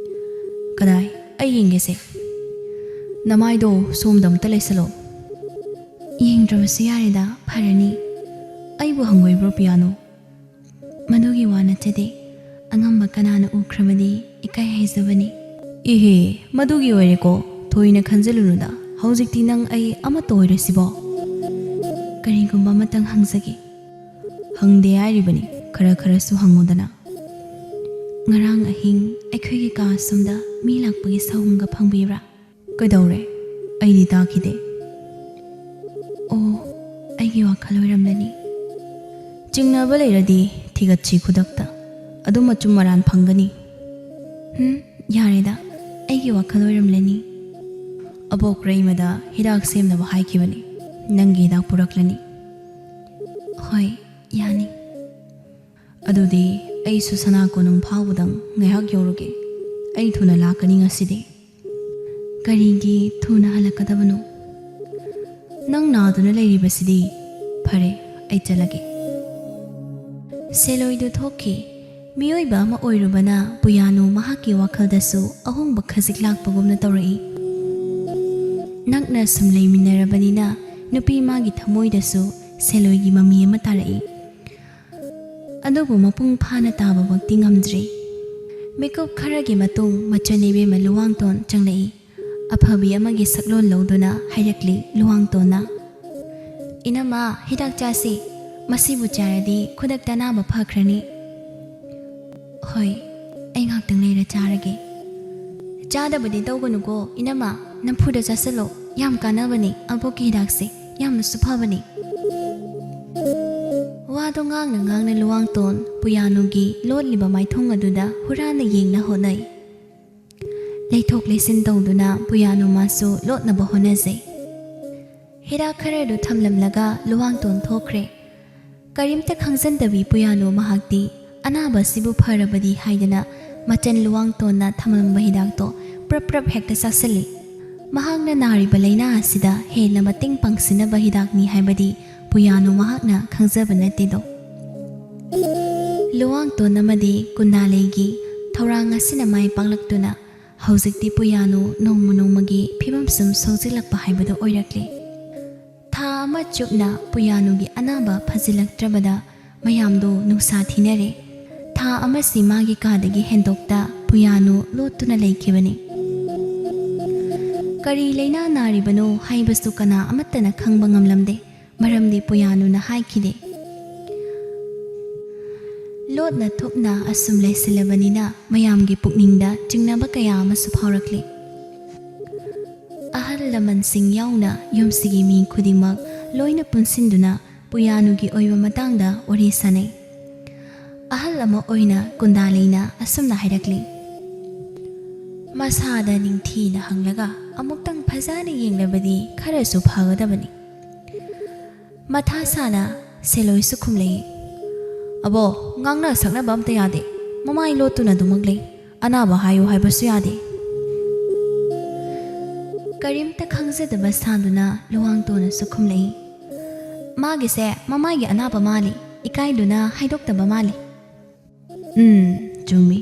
"ꯀꯗꯥꯏ? ꯑꯩ ꯌꯦꯡꯒꯦꯁꯦ꯫ ꯅꯃꯥꯏꯗꯣ ꯁꯣꯝꯗ ꯑꯝꯇ ꯂꯩꯁꯜꯂꯣ꯫" "ꯌꯦꯡꯗ꯭ꯔꯕꯁꯨ ꯌꯥꯔꯦꯗ, ꯐꯔꯅꯤ꯫" "ꯑꯩꯕꯨ ꯍꯪꯉꯣꯏꯕ꯭ꯔꯣ ꯄꯤꯌꯥꯅꯣ?" "ꯃꯗꯨꯒꯤ ꯋꯥ ꯅꯠꯆꯗꯦ꯫ ꯑꯉꯝꯕ ꯀꯅꯥꯅ ꯎꯈ꯭ꯔꯕꯗꯤ ꯏꯀꯥꯏ ꯍꯥꯏꯖꯕꯅꯤ꯫" "ꯏꯍꯦ, ꯃꯗꯨꯒꯤ ꯑꯣꯏꯔꯦꯀꯣ꯫ ꯊꯣꯏꯅ ꯈꯟꯖꯤꯜꯂꯨꯅꯨꯗ꯫ ꯍꯧꯖꯤꯛꯇꯤ ꯅꯪ ꯑꯩ ꯑꯃꯠꯇ ꯑꯣꯏꯔꯁꯤꯕꯣ?" "ꯀꯔꯤꯒꯨꯝꯕ ꯑꯃꯇꯪ ꯍꯪꯖꯒꯦ꯫" "ꯍꯪꯗꯦ ꯍꯥꯏꯔꯤꯕꯅꯤ, ꯈꯔ ꯈꯔꯁꯨ ꯍꯪꯉꯨꯗꯅ꯫" "ꯉꯔꯥꯡ ꯑꯍꯤꯡ ꯑꯩꯈꯣꯏꯒꯤ ꯀꯥ ꯑꯁꯣꯝꯗ ꯃꯤ ꯂꯥꯛꯄꯒꯤ ꯁꯥꯍꯨꯝꯒ ꯐꯪꯕꯤꯕ꯭ꯔꯥ?" "ꯀꯩꯗꯧꯔꯦ? ꯑꯩꯗꯤ ꯇꯥꯈꯤꯗꯦ꯫" "ꯑꯣ, ꯑꯩꯒꯤ ꯋꯥꯈꯜ ꯑꯣꯏꯔꯝꯂꯅꯤ꯫" "ꯆꯤꯡꯅꯕ ꯂꯩꯔꯗꯤ ꯊꯤꯒꯠꯁꯤ ꯈꯨꯗꯛꯇ꯫ ꯑꯗꯨꯝ ꯑꯆꯨꯝ ꯑꯔꯥꯟ ꯐꯪꯒꯅꯤ꯫" "ꯍꯨꯝ, ꯌꯥꯔꯦꯗ, ꯑꯩꯒꯤ ꯋꯥꯈꯜ ꯑꯣꯏꯔꯝꯂꯅꯤ꯫" ꯑꯕꯣꯛ ꯔꯩꯃꯗ ꯍꯤꯗꯥꯛ ꯁꯦꯝꯅꯕ ꯍꯥꯏꯈꯤꯕꯅꯤ꯫ ꯅꯪꯒꯤ ꯍꯤꯗꯥꯛ ꯄꯨꯔꯛꯂꯅꯤ꯫ ꯍꯣꯏ, ꯌꯥꯅꯤ꯫ ꯑꯗꯨꯗꯤ ꯑꯩꯁꯨ ꯁꯅꯥ ꯀꯣꯅꯨꯡ ꯐꯥꯎꯕꯗꯪ ꯉꯥꯏꯍꯥꯛ ꯌꯧꯔꯨꯒꯦ꯫ ꯑꯩ ꯊꯨꯅ ꯂꯥꯛꯀꯅꯤ ꯉꯁꯤꯗꯤ꯫ ꯀꯔꯤꯒꯤ ꯊꯨꯅ ꯍꯜꯂꯛꯀꯗꯕꯅꯣ? ꯅꯪ ꯅꯥꯗꯨꯅ ꯂꯩꯔꯤꯕꯁꯤꯗꯤ꯫ ꯐꯔꯦ, ꯑꯩ ꯆꯠꯂꯒꯦ꯫ ꯁꯦꯂꯣꯏꯗꯨ ꯊꯣꯛꯈꯤ꯫ ꯃꯤꯑꯣꯏꯕ ꯑꯃ ꯑꯣꯏꯔꯨꯕꯅ ꯄꯨꯌꯥꯅꯨ ꯃꯍꯥꯛꯀꯤ ꯋꯥꯈꯜꯗꯁꯨ ꯑꯍꯣꯡꯕ ꯈꯖꯤꯛ ꯂꯥꯛꯄꯒꯨꯝꯅ ꯇꯧꯔꯛꯏ꯫ ꯅꯛꯅ ꯁꯨꯝ ꯂꯩꯃꯤꯟꯅꯔꯕꯅꯤꯅ ꯅꯨꯄꯤ ꯃꯥꯒꯤ ꯊꯃꯣꯏꯗꯁꯨ ꯁꯦꯂꯣꯏꯒꯤ ꯃꯃꯤ ꯑꯃ ꯇꯥꯔꯛꯏ꯫ ꯑꯗꯨꯕꯨ ꯃꯄꯨꯡ ꯐꯥꯅ ꯇꯥꯕꯃꯛꯇꯤ ꯉꯝꯗ꯭ꯔꯤ꯫ ꯃꯤꯀꯨꯞ ꯈꯔꯒꯤ ꯃꯇꯨꯡ ꯃꯆꯟ ꯏꯕꯦꯝꯃ ꯂꯨꯋꯥꯡꯇꯣꯟ ꯆꯪꯂꯛꯏ꯫ ꯑꯐꯕꯤ ꯑꯃꯒꯤ ꯁꯛꯂꯣꯟ ꯂꯧꯗꯨꯅ ꯍꯥꯏꯔꯛꯂꯤ ꯂꯨꯋꯥꯡꯇꯣꯟꯅ, "ꯏꯅꯝꯃ, ꯍꯤꯗꯥꯛ ꯆꯥꯁꯤ꯫ ꯃꯁꯤꯕꯨ ꯆꯥꯔꯗꯤ ꯈꯨꯗꯛꯇ ꯑꯅꯥꯕ ꯐꯈ꯭ꯔꯅꯤ꯫" "ꯍꯣꯏ, ꯑꯩ ꯉꯥꯛꯇꯪ ꯂꯩꯔ ꯆꯥꯔꯒꯦ꯫" "ꯆꯥꯗꯕꯗꯤ ꯇꯧꯒꯅꯨꯀꯣ ꯏꯅꯝꯃ, ꯅꯝꯐꯨꯗ ꯆꯥꯁꯤꯜꯂꯣ꯫ ꯌꯥꯝ ꯀꯥꯟꯅꯕꯅꯤ ꯑꯕꯣꯛꯀꯤ ꯍꯤꯗꯥꯛꯁꯦ, ꯌꯥꯝꯅꯁꯨ ꯐꯕꯅꯤ꯫" ꯋꯥꯗꯣ ꯉꯥꯡꯅ ꯉꯥꯡꯅ ꯂꯨꯋꯥꯡꯇꯣꯟ ꯄꯨꯌꯥꯅꯨꯒꯤ ꯂꯣꯠꯂꯤꯕ ꯃꯥꯏꯊꯣꯡ ꯑꯗꯨꯗ ꯍꯨꯔꯥꯟꯅ ꯌꯦꯡꯅ ꯍꯣꯠꯅꯩ꯫ ꯂꯩꯊꯣꯛ ꯂꯩꯁꯤꯟ ꯇꯧꯗꯨꯅ ꯄꯨꯌꯥꯅꯨ ꯃꯥꯁꯨ ꯂꯣꯠꯅꯕ ꯍꯣꯠꯅꯖꯩ꯫ ꯍꯤꯗꯥꯛ ꯈꯔꯗꯨ ꯊꯝꯂꯝꯂꯒ ꯂꯨꯋꯥꯡꯇꯣꯟ ꯊꯣꯛꯈ꯭ꯔꯦ꯫ ꯀꯔꯤꯝꯇ ꯈꯪꯖꯟꯗꯕꯤ ꯄꯨꯌꯥꯅꯨ ꯃꯍꯥꯛꯇꯤ ꯑꯅꯥꯕ ꯑꯁꯤꯕꯨ ꯐꯔꯕꯗꯤ ꯍꯥꯏꯗꯅ ꯃꯆꯟ ꯂꯨꯋꯥꯡꯇꯣꯟꯅ ꯊꯝꯂꯝꯕ ꯍꯤꯗꯥꯛꯇꯣ ꯄ꯭ꯔꯞ ꯄ꯭ꯔꯞ ꯍꯦꯛꯇ ꯆꯥꯁꯤꯜꯂꯤ꯫ ꯃꯍꯥꯛꯅ ꯅꯥꯔꯤꯕ ꯂꯥꯏꯅꯥ ꯑꯁꯤꯗ ꯍꯦꯟꯅ ꯃꯇꯦꯡ ꯄꯥꯡꯁꯤꯟꯅꯕ ꯍꯤꯗꯥꯛꯅꯤ ꯍꯥꯏꯕꯗꯤ ꯄꯨꯌꯥꯅꯨ ꯃꯍꯥꯛꯅ ꯈꯪꯖꯕ ꯅꯠꯇꯦꯗꯣ꯫ ꯂꯨꯋꯥꯡꯇꯣꯟ ꯑꯃꯗꯤ ꯀꯨꯟꯗꯥꯂꯩꯒꯤ ꯊꯧꯔꯥꯡ ꯑꯁꯤꯅ ꯃꯥꯏ ꯄꯥꯛꯂꯛꯇꯨꯅ ꯍꯧꯖꯤꯛꯇꯤ ꯄꯨꯌꯥꯅꯨ ꯅꯣꯡꯃ ꯅꯣꯡꯃꯒꯤ ꯐꯤꯕꯝ ꯁꯨꯝ ꯁꯣꯛꯆꯤꯜꯂꯛꯄ ꯍꯥꯏꯕꯗꯨ ꯑꯣꯏꯔꯛꯂꯦ꯫ ꯊꯥ ꯑꯃ ꯆꯨꯞꯅ ꯄꯨꯌꯥꯅꯨꯒꯤ ꯑꯅꯥꯕ ꯐꯖꯤꯜꯂꯛꯇ꯭ꯔꯕꯗ ꯃꯌꯥꯝꯗꯨ ꯅꯨꯡꯁꯥ ꯊꯤꯅꯔꯦ꯫ ꯊꯥ ꯑꯃꯁꯤ ꯃꯥꯒꯤ ꯀꯥꯗꯒꯤ ꯍꯦꯟꯗꯣꯛꯇ ꯄꯨꯌꯥꯅꯨ ꯂꯣꯠꯇꯨꯅ ꯂꯩꯈꯤꯕꯅꯤ꯫ ꯀꯔꯤ ꯂꯥꯏꯅꯥ ꯅꯥꯔꯤꯕꯅꯣ ꯍꯥꯏꯕꯁꯨ ꯀꯅꯥ ꯑꯃꯠꯇꯅ ꯈꯪꯕ ꯉꯝꯂꯝꯗꯦ, ꯃꯔꯝꯗꯤ ꯄꯨꯌꯥꯅꯨꯅ ꯍꯥꯏꯈꯤꯗꯦ꯫ ꯂꯣꯠꯅ ꯊꯨꯞꯅ ꯑꯁꯨꯝ ꯂꯩꯁꯤꯜꯂꯕꯅꯤꯅ ꯃꯌꯥꯝꯒꯤ ꯄꯨꯛꯅꯤꯡꯗ ꯆꯤꯡꯅꯕ ꯀꯌꯥ ꯑꯃꯁꯨ ꯐꯥꯎꯔꯛꯂꯤ꯫ ꯑꯍꯜ ꯂꯃꯟꯁꯤꯡ ꯌꯥꯎꯅ ꯌꯨꯝꯁꯤꯒꯤ ꯃꯤ ꯈꯨꯗꯤꯡꯃꯛ ꯂꯣꯏꯅ ꯄꯨꯟꯁꯤꯟꯗꯨꯅ ꯄꯨꯌꯥꯅꯨꯒꯤ ꯑꯣꯏꯕ ꯃꯇꯥꯡꯗ ꯋꯥꯔꯤ ꯁꯥꯅꯩ꯫ ꯑꯍꯜ ꯑꯃ ꯑꯣꯏꯅ ꯀꯨꯟꯗꯥꯂꯩꯅ ꯑꯁꯨꯝꯅ ꯍꯥꯏꯔꯛꯂꯤ, "ꯃꯁꯥꯗ ꯅꯤꯡꯊꯤꯅ ꯍꯪꯂꯒ ꯑꯃꯨꯛꯇꯪ ꯐꯖꯅ ꯌꯦꯡꯂꯕꯗꯤ ꯈꯔꯁꯨ ꯐꯒꯗꯕꯅꯤ꯫ ꯃꯊꯥ ꯁꯥꯅ ꯁꯦꯂꯣꯏꯁꯨ ꯈꯨꯝꯂꯛꯏ꯫ "ꯑꯕꯣ, ꯉꯥꯡꯅ ꯁꯛꯅꯕ ꯑꯝꯇ ꯌꯥꯗꯦ꯫ ꯃꯃꯥꯏ ꯂꯣꯠꯇꯨꯅ ꯑꯗꯨꯃꯛ ꯂꯩ꯫ ꯑꯅꯥꯕ ꯍꯥꯏꯌꯨ ꯍꯥꯏꯕꯁꯨ ꯌꯥꯗꯦ꯫" ꯀꯔꯤꯝꯇ ꯈꯪꯖꯗꯕ ꯁꯥꯗꯨꯅ ꯂꯨꯋꯥꯡꯇꯣꯟꯅꯁꯨ ꯈꯨꯝꯂꯛꯏ꯫ "ꯃꯥꯒꯤꯁꯦ ꯃꯃꯥꯏꯒꯤ ꯑꯅꯥꯕ ꯃꯥꯜꯂꯤ, ꯏꯀꯥꯏꯗꯨꯅ ꯍꯥꯏꯗꯣꯛꯇꯕ ꯃꯥꯜꯂꯤ꯫" "ꯎꯝ, ꯆꯨꯝꯃꯤ꯫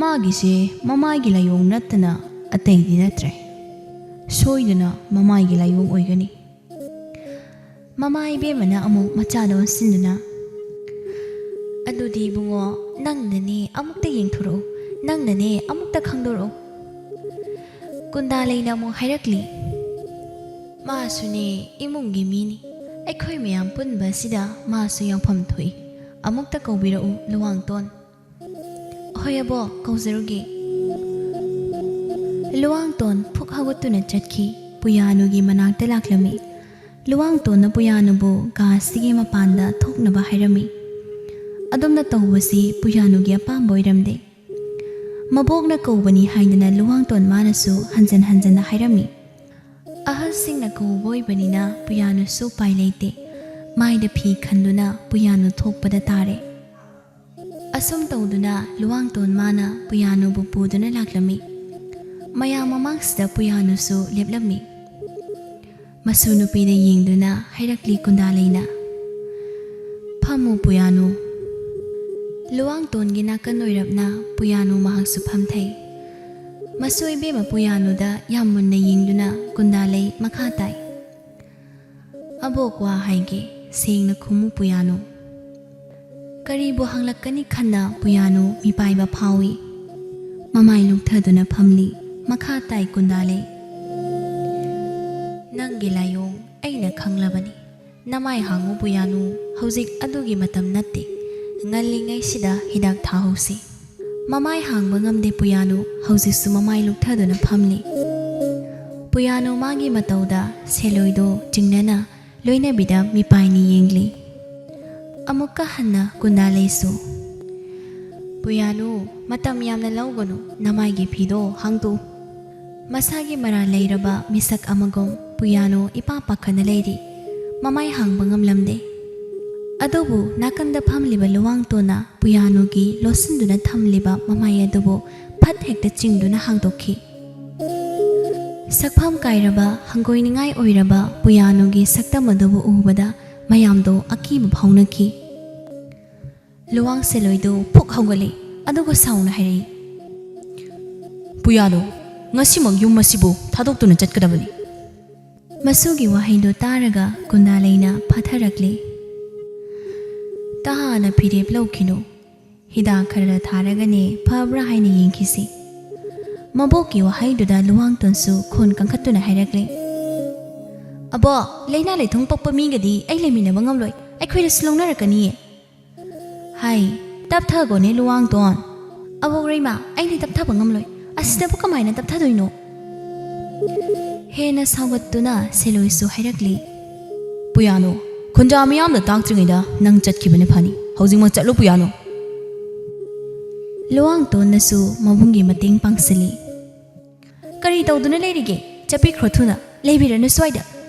ꯃꯥꯒꯤꯁꯦ ꯃꯃꯥꯏꯒꯤ ꯂꯥꯏꯑꯣꯡ ꯅꯠꯇꯅ ꯑꯇꯩꯗꯤ ꯅꯠꯇ꯭ꯔꯦ꯫ ꯁꯣꯏꯗꯅ ꯃꯃꯥꯏꯒꯤ ꯂꯥꯏꯑꯣꯡ ꯑꯣꯏꯒꯅꯤ꯫" ꯃꯃꯥ ꯏꯕꯦꯝꯃꯅ ꯑꯃꯨꯛ ꯃꯆꯥꯗ ꯑꯣꯟꯁꯤꯟꯗꯨꯅ, "ꯑꯗꯨꯗꯤ ꯏꯕꯨꯡꯉꯣ, ꯅꯪꯅꯅꯦ ꯑꯃꯨꯛꯇ ꯌꯦꯡꯊꯣꯔꯛꯎ, ꯅꯪꯅꯅꯦ ꯑꯃꯨꯛꯇ ꯈꯪꯗꯣꯔꯛꯎ꯫" ꯀꯨꯟꯗꯥꯂꯩꯅ ꯑꯃꯨꯛ ꯍꯥꯏꯔꯛꯂꯤ, "ꯃꯥꯁꯨꯅꯦ ꯏꯃꯨꯡꯒꯤ ꯃꯤꯅꯤ꯫ ꯑꯩꯈꯣꯏ ꯃꯌꯥꯝ ꯄꯨꯟꯕ ꯑꯁꯤꯗ ꯃꯥꯁꯨ ꯌꯥꯎꯐꯝ ꯊꯣꯛꯏ꯫ ꯑꯃꯨꯛꯇ ꯀꯧꯕꯤꯔꯛꯎ, ꯂꯨꯋꯥꯡꯇꯣꯟ꯫" "ꯍꯣꯏ ꯑꯕꯣ, ꯀꯧꯖꯔꯨꯒꯦ꯫" ꯂꯨꯋꯥꯡꯇꯣꯟ ꯐꯨꯛ ꯍꯧꯒꯠꯇꯨꯅ ꯆꯠꯈꯤ꯫ ꯄꯨꯌꯥꯅꯨꯒꯤ ꯃꯅꯥꯛꯇ ꯂꯥꯛꯂꯝꯃꯤ꯫ ꯂꯨꯋꯥꯡꯇꯣꯟꯅ ꯄꯨꯌꯥꯅꯨꯕꯨ ꯀꯥ ꯑꯁꯤꯒꯤ ꯃꯄꯥꯟꯗ ꯊꯣꯛꯅꯕ ꯍꯥꯏꯔꯝꯃꯤ꯫ ꯑꯗꯨꯝꯅ ꯇꯧꯕꯁꯤ ꯄꯨꯌꯥꯅꯨꯒꯤ ꯑꯄꯥꯝꯕ ꯑꯣꯏꯔꯝꯗꯦ꯫ ꯃꯕꯣꯛꯅ ꯀꯧꯕꯅꯤ ꯍꯥꯏꯗꯅ ꯂꯨꯋꯥꯡꯇꯣꯟ ꯃꯥꯅꯁꯨ ꯍꯟꯖꯟ ꯍꯟꯖꯟꯅ ꯍꯥꯏꯔꯝꯃꯤ꯫ ꯑꯍꯜꯁꯤꯡꯅ ꯀꯧꯕ ꯑꯣꯏꯕꯅꯤꯅ ꯄꯨꯌꯥꯅꯨꯁꯨ ꯎꯄꯥꯏ ꯂꯩꯇꯦ꯫ ꯃꯥꯏꯗ ꯐꯤ ꯈꯟꯗꯨꯅ ꯄꯨꯌꯥꯅꯨ ꯊꯣꯛꯄꯗ ꯇꯥꯔꯦ꯫ ꯑꯁꯨꯝ ꯇꯧꯗꯨꯅ ꯂꯨꯋꯥꯡꯇꯣꯟ ꯃꯥꯅ ꯄꯨꯌꯥꯅꯨꯕꯨ ꯄꯨꯗꯨꯅ ꯂꯥꯛꯂꯝꯃꯤ꯫ ꯃꯌꯥꯝ ꯃꯃꯥꯡꯁꯤꯗ ꯄꯨꯌꯥꯅꯨꯁꯨ ꯂꯦꯞꯂꯝꯃꯤ꯫ ꯃꯁꯨ ꯅꯨꯄꯤꯗ ꯌꯦꯡꯗꯨꯅ ꯍꯥꯏꯔꯛꯂꯤ ꯀꯨꯟꯗꯥꯂꯩꯅ, "ꯐꯝꯃꯨ ꯄꯨꯌꯥꯅꯨ꯫" ꯂꯨꯋꯥꯡꯇꯣꯟꯒꯤ ꯅꯥꯀꯟ ꯑꯣꯏꯔꯞꯅ ꯄꯨꯌꯥꯅꯨ ꯃꯍꯥꯛꯁꯨ ꯐꯝꯊꯩ꯫ ꯃꯁꯨ ꯏꯕꯦꯝꯃ ꯄꯨꯌꯥꯅꯨꯗ ꯌꯥꯝ ꯃꯨꯟꯅ ꯌꯦꯡꯗꯨꯅ ꯀꯨꯟꯗꯥꯂꯩ ꯃꯈꯥ ꯇꯥꯏ꯫ "ꯑꯕꯣꯛ ꯋꯥ ꯍꯥꯏꯒꯦ, ꯁꯦꯡꯅ ꯈꯨꯝꯃꯨ ꯄꯨꯌꯥꯅꯨ꯫" ꯀꯔꯤꯕꯨ ꯍꯪꯂꯛꯀꯅꯤ ꯈꯟꯅ ꯄꯨꯌꯥꯅꯨ ꯃꯤꯄꯥꯏꯕ ꯐꯥꯎꯏ꯫ ꯃꯃꯥꯏ ꯂꯨꯛꯊꯗꯨꯅ ꯐꯝꯂꯤ꯫ ꯃꯈꯥ ꯇꯥꯏ ꯀꯨꯟꯗꯥꯂꯩ꯫ "ꯅꯪꯒꯤ ꯂꯥꯏꯑꯣꯡ ꯑꯩꯅ ꯈꯪꯂꯕꯅꯤ꯫ ꯅꯃꯥꯏ ꯍꯥꯡꯉꯨ ꯄꯨꯌꯥꯅꯨ, ꯍꯧꯖꯤꯛ ꯑꯗꯨꯒꯤ ꯃꯇꯝ ꯅꯠꯇꯦ꯫ ꯉꯜꯂꯤꯉꯩꯁꯤꯗ ꯍꯤꯗꯥꯛ ꯊꯥꯍꯧꯁꯤ꯫" ꯃꯃꯥꯏ ꯍꯥꯡꯕ ꯉꯝꯗꯦ ꯄꯨꯌꯥꯅꯨ, ꯍꯧꯖꯤꯛꯁꯨ ꯃꯃꯥꯏ ꯂꯨꯛꯊꯗꯨꯅ ꯐꯝꯂꯤ꯫ ꯄꯨꯌꯥꯅꯨ ꯃꯥꯒꯤ ꯃꯇꯧꯗ ꯁꯦꯂꯣꯏꯗꯣ ꯆꯤꯡꯅꯅ ꯂꯣꯏꯅꯕꯤꯗ ꯃꯤꯄꯥꯏꯅꯤ ꯌꯦꯡꯂꯤ꯫ ꯑꯃꯨꯛꯀ ꯍꯟꯅ ꯀꯨꯟꯗꯥꯂꯩꯁꯨ, "ꯄꯨꯌꯥꯅꯨ, ꯃꯇꯝ ꯌꯥꯝꯅ ꯂꯧꯒꯅꯨ, ꯅꯃꯥꯏꯒꯤ ꯐꯤꯗꯣ ꯍꯥꯡꯗꯣꯛꯎ꯫" ꯃꯁꯥꯒꯤ ꯃꯔꯥꯜ ꯂꯩꯔꯕ ꯃꯤꯁꯛ ꯑꯃꯒꯨꯝ ꯄꯨꯌꯥꯅꯨ ꯏꯄꯥ ꯄꯥꯈꯠꯅ ꯂꯩꯔꯤ꯫ ꯃꯃꯥꯏ ꯍꯥꯡꯕ ꯉꯝꯂꯝꯗꯦ꯫ ꯑꯗꯨꯕꯨ ꯅꯥꯀꯟꯗ ꯐꯝꯂꯤꯕ ꯂꯨꯋꯥꯡꯇꯣꯟꯅ ꯄꯨꯌꯥꯅꯨꯒꯤ ꯂꯣꯠꯁꯤꯟꯗꯨꯅ ꯊꯝꯂꯤꯕ ꯃꯃꯥꯏ ꯑꯗꯨꯕꯨ ꯐꯠ ꯍꯦꯛꯇ ꯆꯤꯡꯗꯨꯅ ꯍꯥꯡꯗꯣꯛꯈꯤ꯫ ꯁꯛꯐꯝ ꯀꯥꯏꯔꯕ, ꯍꯪꯒꯣꯏꯅꯤꯡꯉꯥꯏ ꯑꯣꯏꯔꯕ ꯄꯨꯌꯥꯅꯨꯒꯤ ꯁꯛꯇꯝ ꯑꯗꯨꯕꯨ ꯎꯕꯗ ꯃꯌꯥꯝꯗꯣ ꯑꯀꯤꯕ ꯐꯥꯎꯅꯈꯤ꯫ ꯂꯨꯋꯥꯡ ꯁꯦꯂꯣꯏꯗꯨ ꯐꯨꯛ ꯍꯧꯒꯠꯂꯤ, ꯑꯗꯨꯒ ꯁꯥꯎꯅ ꯍꯥꯏꯔꯛꯏ, "ꯄꯨꯌꯥꯅꯨ, ꯉꯁꯤꯃꯛ ꯌꯨꯝ ꯑꯁꯤꯕꯨ ꯊꯥꯗꯣꯛꯇꯨꯅ ꯆꯠꯀꯗꯕꯅꯤ꯫" ꯃꯁꯨꯒꯤ ꯋꯥꯍꯩꯗꯨ ꯇꯥꯔꯒ ꯀꯨꯟꯗꯥꯂꯩꯅ ꯐꯥꯊꯔꯛꯂꯤ꯫ "ꯇꯍꯥꯅ ꯐꯤꯔꯦꯞ ꯂꯧꯈꯤꯅꯨ꯫ ꯍꯤꯗꯥꯛ ꯈꯔ ꯊꯥꯔꯒꯅꯦ ꯐꯕ꯭ꯔꯥ ꯍꯥꯏꯅ ꯌꯦꯡꯈꯤꯁꯤ꯫" ꯃꯕꯣꯛꯀꯤ ꯋꯥꯍꯩꯗꯨꯗ ꯂꯨꯋꯥꯡꯇꯣꯟꯁꯨ ꯈꯣꯟ ꯀꯟꯈꯠꯇꯨꯅ ꯍꯥꯏꯔꯛꯂꯦ, "ꯑꯕꯣ, ꯂꯥꯏꯅꯥ ꯂꯩꯊꯨꯡ ꯄꯛꯄ ꯃꯤꯒꯗꯤ ꯑꯩ ꯂꯩꯃꯤꯟꯅꯕ ꯉꯝꯂꯣꯏ꯫ ꯑꯩꯈꯣꯏꯗꯁꯨ ꯂꯧꯅꯔꯛꯀꯅꯤꯌꯦ꯫" "ꯍꯥꯏ, ꯇꯞꯊꯒꯣꯅꯦ ꯂꯨꯋꯥꯡꯇꯣꯟ꯫" "ꯑꯕꯣꯛ ꯔꯩꯃꯥ, ꯑꯩꯗꯤ ꯇꯞꯊꯕ ꯉꯝꯂꯣꯏ꯫ ꯑꯁꯤꯗꯕꯨ ꯀꯃꯥꯏꯅ ꯇꯞꯊꯗꯣꯏꯅꯣ?" ꯍꯦꯟꯅ ꯁꯥꯎꯒꯠꯇꯨꯅ ꯁꯦꯂꯣꯏꯁꯨ ꯍꯥꯏꯔꯛꯂꯤ, "ꯄꯨꯌꯥꯅꯨ, ꯈꯨꯟꯖꯥ ꯃꯤꯌꯥꯝꯗ ꯇꯥꯛꯇ꯭ꯔꯤꯉꯩꯗ ꯅꯪ ꯆꯠꯈꯤꯕꯅ ꯐꯅꯤ꯫ ꯍꯧꯖꯤꯛꯃꯛ ꯆꯠꯂꯨ ꯄꯨꯌꯥꯅꯨ꯫" ꯂꯨꯋꯥꯡꯇꯣꯟꯅꯁꯨ ꯃꯕꯨꯡꯒꯤ ꯃꯇꯦꯡ ꯄꯥꯡꯁꯤꯜꯂꯤ꯫ "ꯀꯔꯤ ꯇꯧꯗꯨꯅ ꯂꯩꯔꯤꯒꯦ? ꯆꯠꯄꯤꯈ꯭ꯔꯣ ꯊꯨꯅ꯫ ꯂꯩꯕꯤꯔꯅꯨ ꯁ꯭ꯋꯥꯏꯗ꯫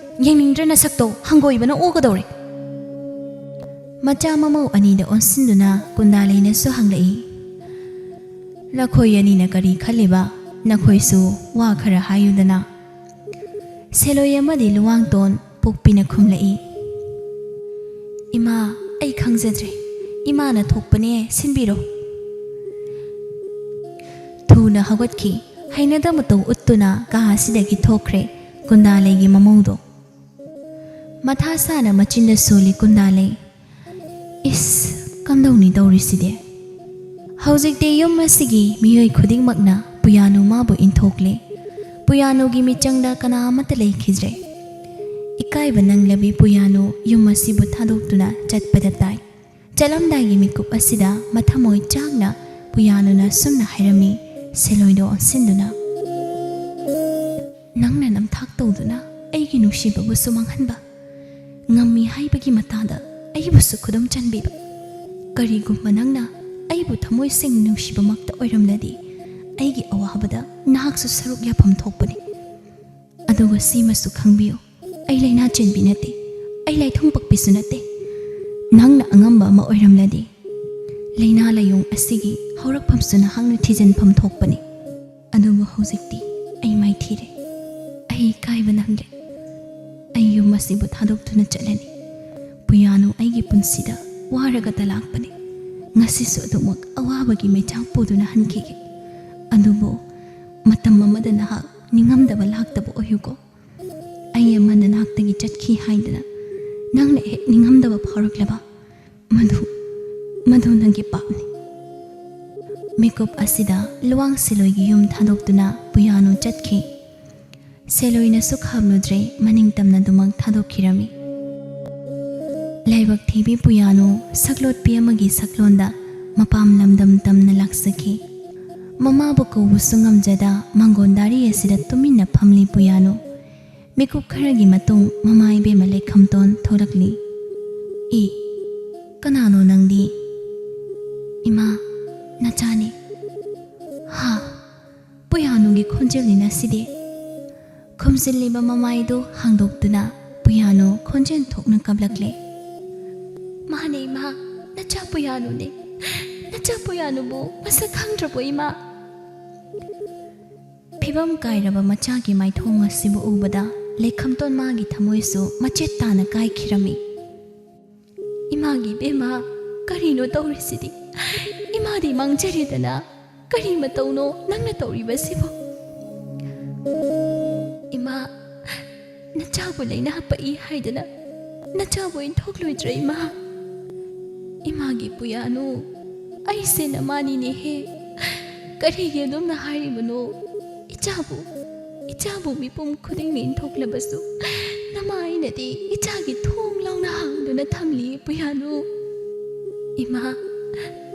ꯌꯦꯡꯅꯤꯡꯗ꯭ꯔꯦ ꯅꯁꯛꯇꯣ, ꯍꯪꯒꯣꯏꯕꯅ ꯑꯣꯒꯗꯧꯔꯦ꯫" ꯃꯆꯥ ꯃꯃꯧ ꯑꯅꯤꯗ ꯑꯣꯟꯁꯤꯟꯗꯨꯅ ꯀꯨꯟꯗꯥꯂꯩꯅꯁꯨ ꯍꯪꯂꯛꯏ, "ꯅꯈꯣꯏ ꯑꯅꯤꯅ ꯀꯔꯤ ꯈꯜꯂꯤꯕ? ꯅꯈꯣꯏꯁꯨ ꯋꯥ ꯈꯔ ꯍꯥꯏꯌꯨꯗꯅ꯫" ꯁꯦꯂꯣꯏ ꯑꯃꯗꯤ ꯂꯨꯋꯥꯡꯇꯣꯟ ꯄꯣꯛꯄꯤꯅ ꯈꯨꯝꯂꯛꯏ, "ꯏꯃꯥ, ꯑꯩ ꯈꯪꯖꯗ꯭ꯔꯦ꯫ ꯏꯃꯥꯅ ꯊꯣꯛꯄꯅꯦ, ꯁꯤꯟꯕꯤꯔꯣ꯫" ꯊꯨꯅ ꯍꯧꯒꯠꯈꯤ꯫ ꯍꯩꯅꯗꯕ ꯃꯇꯧ ꯎꯠꯇꯨꯅ ꯀꯥ ꯑꯁꯤꯗꯒꯤ ꯊꯣꯛꯈ꯭ꯔꯦ ꯀꯨꯟꯗꯥꯂꯩꯒꯤ ꯃꯃꯧꯗꯣ꯫ ꯃꯊꯥ ꯁꯥꯅ ꯃꯆꯤꯟꯗ ꯁꯣꯜꯂꯤ ꯀꯨꯟꯗꯥꯂꯩ꯫ "ꯏꯁ, ꯀꯝꯗꯧꯅꯤ ꯇꯧꯔꯤꯁꯤꯗꯤ?" ꯍꯧꯖꯤꯛꯇꯤ ꯌꯨꯝ ꯑꯁꯤꯒꯤ ꯃꯤꯑꯣꯏ ꯈꯨꯗꯤꯡꯃꯛꯅ ꯄꯨꯌꯥꯅꯨ ꯃꯥꯕꯨ ꯏꯟꯊꯣꯛꯂꯦ꯫ ꯄꯨꯌꯥꯅꯨꯒꯤ ꯃꯤꯆꯪꯗ ꯀꯅꯥ ꯑꯃꯠꯇ ꯂꯩꯈꯤꯗ꯭ꯔꯦ꯫ ꯏꯀꯥꯏꯕ ꯅꯪꯂꯕꯤ ꯄꯨꯌꯥꯅꯨ ꯌꯨꯝ ꯑꯁꯤꯕꯨ ꯊꯥꯗꯣꯛꯇꯨꯅ ꯆꯠꯄꯗ ꯇꯥꯏ꯫ ꯆꯠꯂꯝꯗꯥꯏꯒꯤ ꯃꯤꯀꯨꯞ ꯑꯁꯤꯗ ꯃꯊꯃꯣꯏ ꯆꯥꯛꯅ ꯄꯨꯌꯥꯅꯨꯅ ꯑꯁꯨꯝꯅ ꯍꯥꯏꯔꯝꯃꯤ, ꯁꯦꯂꯣꯏꯗꯣ ꯑꯣꯟꯁꯤꯟꯗꯨꯅ, "ꯅꯪꯅ ꯅꯝꯊꯥꯛ ꯇꯧꯗꯨꯅ ꯑꯩꯒꯤ ꯅꯨꯡꯁꯤꯕꯕꯨꯁꯨ ꯃꯥꯡꯍꯟꯕ ꯉꯝꯃꯤ ꯍꯥꯏꯕꯒꯤ ꯃꯇꯥꯗ ꯑꯩꯕꯨꯁꯨ ꯈꯨꯗꯨꯝ ꯆꯟꯕꯤꯕ꯫ ꯀꯔꯤꯒꯨꯝꯕ ꯅꯪꯅ ꯑꯩꯕꯨ ꯊꯃꯣꯏ ꯁꯦꯡꯅ ꯅꯨꯡꯁꯤꯕꯃꯛꯇ ꯑꯣꯏꯔꯝꯂꯗꯤ, ꯑꯩꯒꯤ ꯑꯋꯥꯕꯗ ꯅꯍꯥꯛꯁꯨ ꯁꯔꯨꯛ ꯌꯥꯐꯝ ꯊꯣꯛꯄꯅꯤ꯫ ꯑꯗꯨꯒ ꯁꯤꯃꯁꯨ ꯈꯪꯕꯤꯌꯨ, ꯑꯩ ꯂꯥꯏꯅꯥ ꯆꯦꯟꯕꯤ ꯅꯠꯇꯦ, ꯑꯩ ꯂꯥꯏꯊꯨꯡ ꯄꯛꯄꯤꯁꯨ ꯅꯠꯇꯦ꯫ ꯅꯪꯅ ꯑꯉꯝꯕ ꯑꯃ ꯑꯣꯏꯔꯝꯂꯗꯤ, ꯂꯥꯏꯅꯥ ꯂꯥꯏꯌꯣꯡ ꯑꯁꯤꯒꯤ ꯍꯧꯔꯛꯐꯝꯁꯨ ꯅꯍꯥꯛꯅ ꯊꯤꯖꯤꯟꯐꯝ ꯊꯣꯛꯄꯅꯤ꯫ ꯑꯗꯨꯕꯨ ꯍꯧꯖꯤꯛꯇꯤ ꯑꯩ ꯃꯥꯏꯊꯤꯔꯦ꯫ ꯑꯩ ꯏꯀꯥꯏꯕ ꯅꯪꯂꯦ꯫ ꯑꯩ ꯌꯨꯝ ꯑꯁꯤꯕꯨ ꯊꯥꯗꯣꯛꯇꯨꯅ ꯆꯠꯂꯅꯤ꯫ ꯄꯨꯌꯥꯅꯨ ꯑꯩꯒꯤ ꯄꯨꯟꯁꯤꯗ ꯋꯥꯔꯒꯇ ꯂꯥꯛꯄꯅꯤ꯫ ꯉꯁꯤꯁꯨ ꯑꯗꯨꯃꯛ ꯑꯋꯥꯕꯒꯤ ꯃꯩꯆꯥꯛ ꯄꯨꯗꯨꯅ ꯍꯟꯈꯤꯒꯦ꯫ ꯑꯗꯨꯕꯨ ꯃꯇꯝ ꯑꯃꯗ ꯅꯍꯥꯛ ꯅꯤꯡꯉꯝꯗꯕ ꯂꯥꯛꯇꯕ ꯑꯣꯏꯌꯨꯀꯣ꯫ ꯑꯩ ꯑꯃꯅ ꯅꯍꯥꯛꯇꯒꯤ ꯆꯠꯈꯤ ꯍꯥꯏꯗꯅ ꯅꯪꯅ ꯍꯦꯛ ꯅꯤꯡꯉꯝꯗꯕ ꯐꯥꯎꯔꯛꯂꯕ, ꯃꯗꯨ, ꯃꯗꯨ ꯅꯪꯒꯤ ꯄꯥꯞꯅꯤ꯫ ꯃꯤꯀꯨꯞ ꯑꯁꯤꯗ ꯂꯨꯋꯥꯡ ꯁꯦꯂꯣꯏꯒꯤ ꯌꯨꯝ ꯊꯥꯗꯣꯛꯇꯨꯅ ꯄꯨꯌꯥꯅꯨ ꯆꯠꯈꯤ꯫ ꯁꯦꯂꯣꯏꯅꯁꯨ ꯈꯥꯝꯂꯨꯗ꯭ꯔꯦ, ꯃꯅꯤꯡ ꯇꯝꯅ ꯑꯗꯨꯃꯛ ꯊꯥꯗꯣꯛꯈꯤꯔꯝꯃꯤ꯫ ꯂꯥꯏꯕꯛ ꯊꯤꯕꯤ ꯄꯨꯌꯥꯅꯨ ꯁꯛꯂꯣꯠꯄꯤ ꯑꯃꯒꯤ ꯁꯛꯂꯣꯟꯗ ꯃꯄꯥꯝ ꯂꯝꯗꯝ ꯇꯝꯅ ꯂꯥꯛꯆꯈꯤ꯫ ꯃꯃꯥꯕꯨ ꯀꯧꯕꯁꯨ ꯉꯝꯖꯗ ꯃꯥꯡꯒꯣꯟꯗꯥꯔꯤ ꯑꯁꯤꯗ ꯇꯨꯃꯤꯟꯅ ꯐꯝꯂꯤ ꯄꯨꯌꯥꯅꯨ꯫ ꯃꯤꯀꯨꯞ ꯈꯔꯒꯤ ꯃꯇꯨꯡ ꯃꯃꯥ ꯏꯕꯦꯝꯃ ꯂꯩꯈꯝꯇꯣꯟ ꯊꯣꯛꯂꯛꯂꯤ꯫ "ꯏ, ꯀꯅꯥꯅꯣ ꯅꯪꯗꯤ?" "ꯏꯃꯥ, ꯅꯆꯥꯅꯤ꯫" "ꯍꯥ?" ꯄꯨꯌꯥꯅꯨꯒꯤ ꯈꯣꯟꯖꯦꯜꯅꯤꯅ ꯁꯤꯗꯤ꯫ ꯈꯨꯝꯖꯤꯜꯂꯤꯕ ꯃꯃꯥꯏꯗꯨ ꯍꯥꯡꯗꯣꯛꯇꯨꯅ ꯄꯨꯌꯥꯅꯨ ꯈꯣꯟꯖꯦꯜ ꯊꯣꯛꯅ ꯀꯞꯂꯛꯂꯦ꯫ "ꯃꯥꯅꯦ ꯏꯃꯥ, ꯅꯆꯥ ꯄꯨꯌꯥꯅꯨꯅꯦ꯫ ꯅꯆꯥ ꯄꯨꯌꯥꯅꯨꯕꯨ ꯃꯁꯛ ꯈꯪꯗ꯭ꯔꯕꯣ ꯏꯃꯥ?" ꯐꯤꯕꯝ ꯀꯥꯏꯔꯕ ꯃꯆꯥꯒꯤ ꯃꯥꯏꯊꯣꯡ ꯑꯁꯤꯕꯨ ꯎꯕꯗ ꯂꯩꯈꯝꯇꯣꯟ ꯃꯥꯒꯤ ꯊꯃꯣꯏꯁꯨ ꯃꯆꯦꯠ ꯇꯥꯅ ꯀꯥꯏꯈꯤꯔꯝꯃꯤ꯫ "ꯏꯃꯥꯒꯤ ꯏꯕꯦꯝꯃ, ꯀꯔꯤꯅꯣ ꯇꯧꯔꯤꯁꯤꯗꯤ? ꯏꯃꯥꯗꯤ ꯃꯥꯡꯖꯔꯦꯗꯅ, ꯀꯔꯤ ꯃꯇꯧꯅꯣ ꯅꯪꯅ ꯇꯧꯔꯤꯕꯁꯤꯕꯨ?" "ꯏꯃꯥ, ꯅꯆꯥꯕꯨ ꯂꯩꯅꯥ ꯄꯛꯏ ꯍꯥꯏꯗꯅ ꯅꯆꯥꯕꯨ ꯏꯟꯊꯣꯛꯂꯣꯏꯗ꯭ꯔꯥ ꯏꯃꯥ?" "ꯏꯃꯥꯒꯤ ꯄꯨꯌꯥꯅꯨ, ꯑꯩꯁꯦ ꯅꯃꯥꯅꯤꯅꯦꯍꯦ꯫ ꯀꯔꯤꯒꯤ ꯑꯗꯨꯝꯅ ꯍꯥꯏꯔꯤꯕꯅꯣ? ꯏꯆꯥꯕꯨ, ꯏꯆꯥꯕꯨ ꯃꯤꯄꯨꯝ ꯈꯨꯗꯤꯡꯅ ꯏꯟꯊꯣꯛꯂꯕꯁꯨ ꯅꯃꯥ ꯑꯩꯅꯗꯤ ꯏꯆꯥꯒꯤ ꯊꯣꯡ ꯂꯥꯎꯅ ꯍꯥꯡꯗꯨꯅ ꯊꯝꯂꯤ ꯄꯨꯌꯥꯅꯨ꯫" "ꯏꯃꯥ,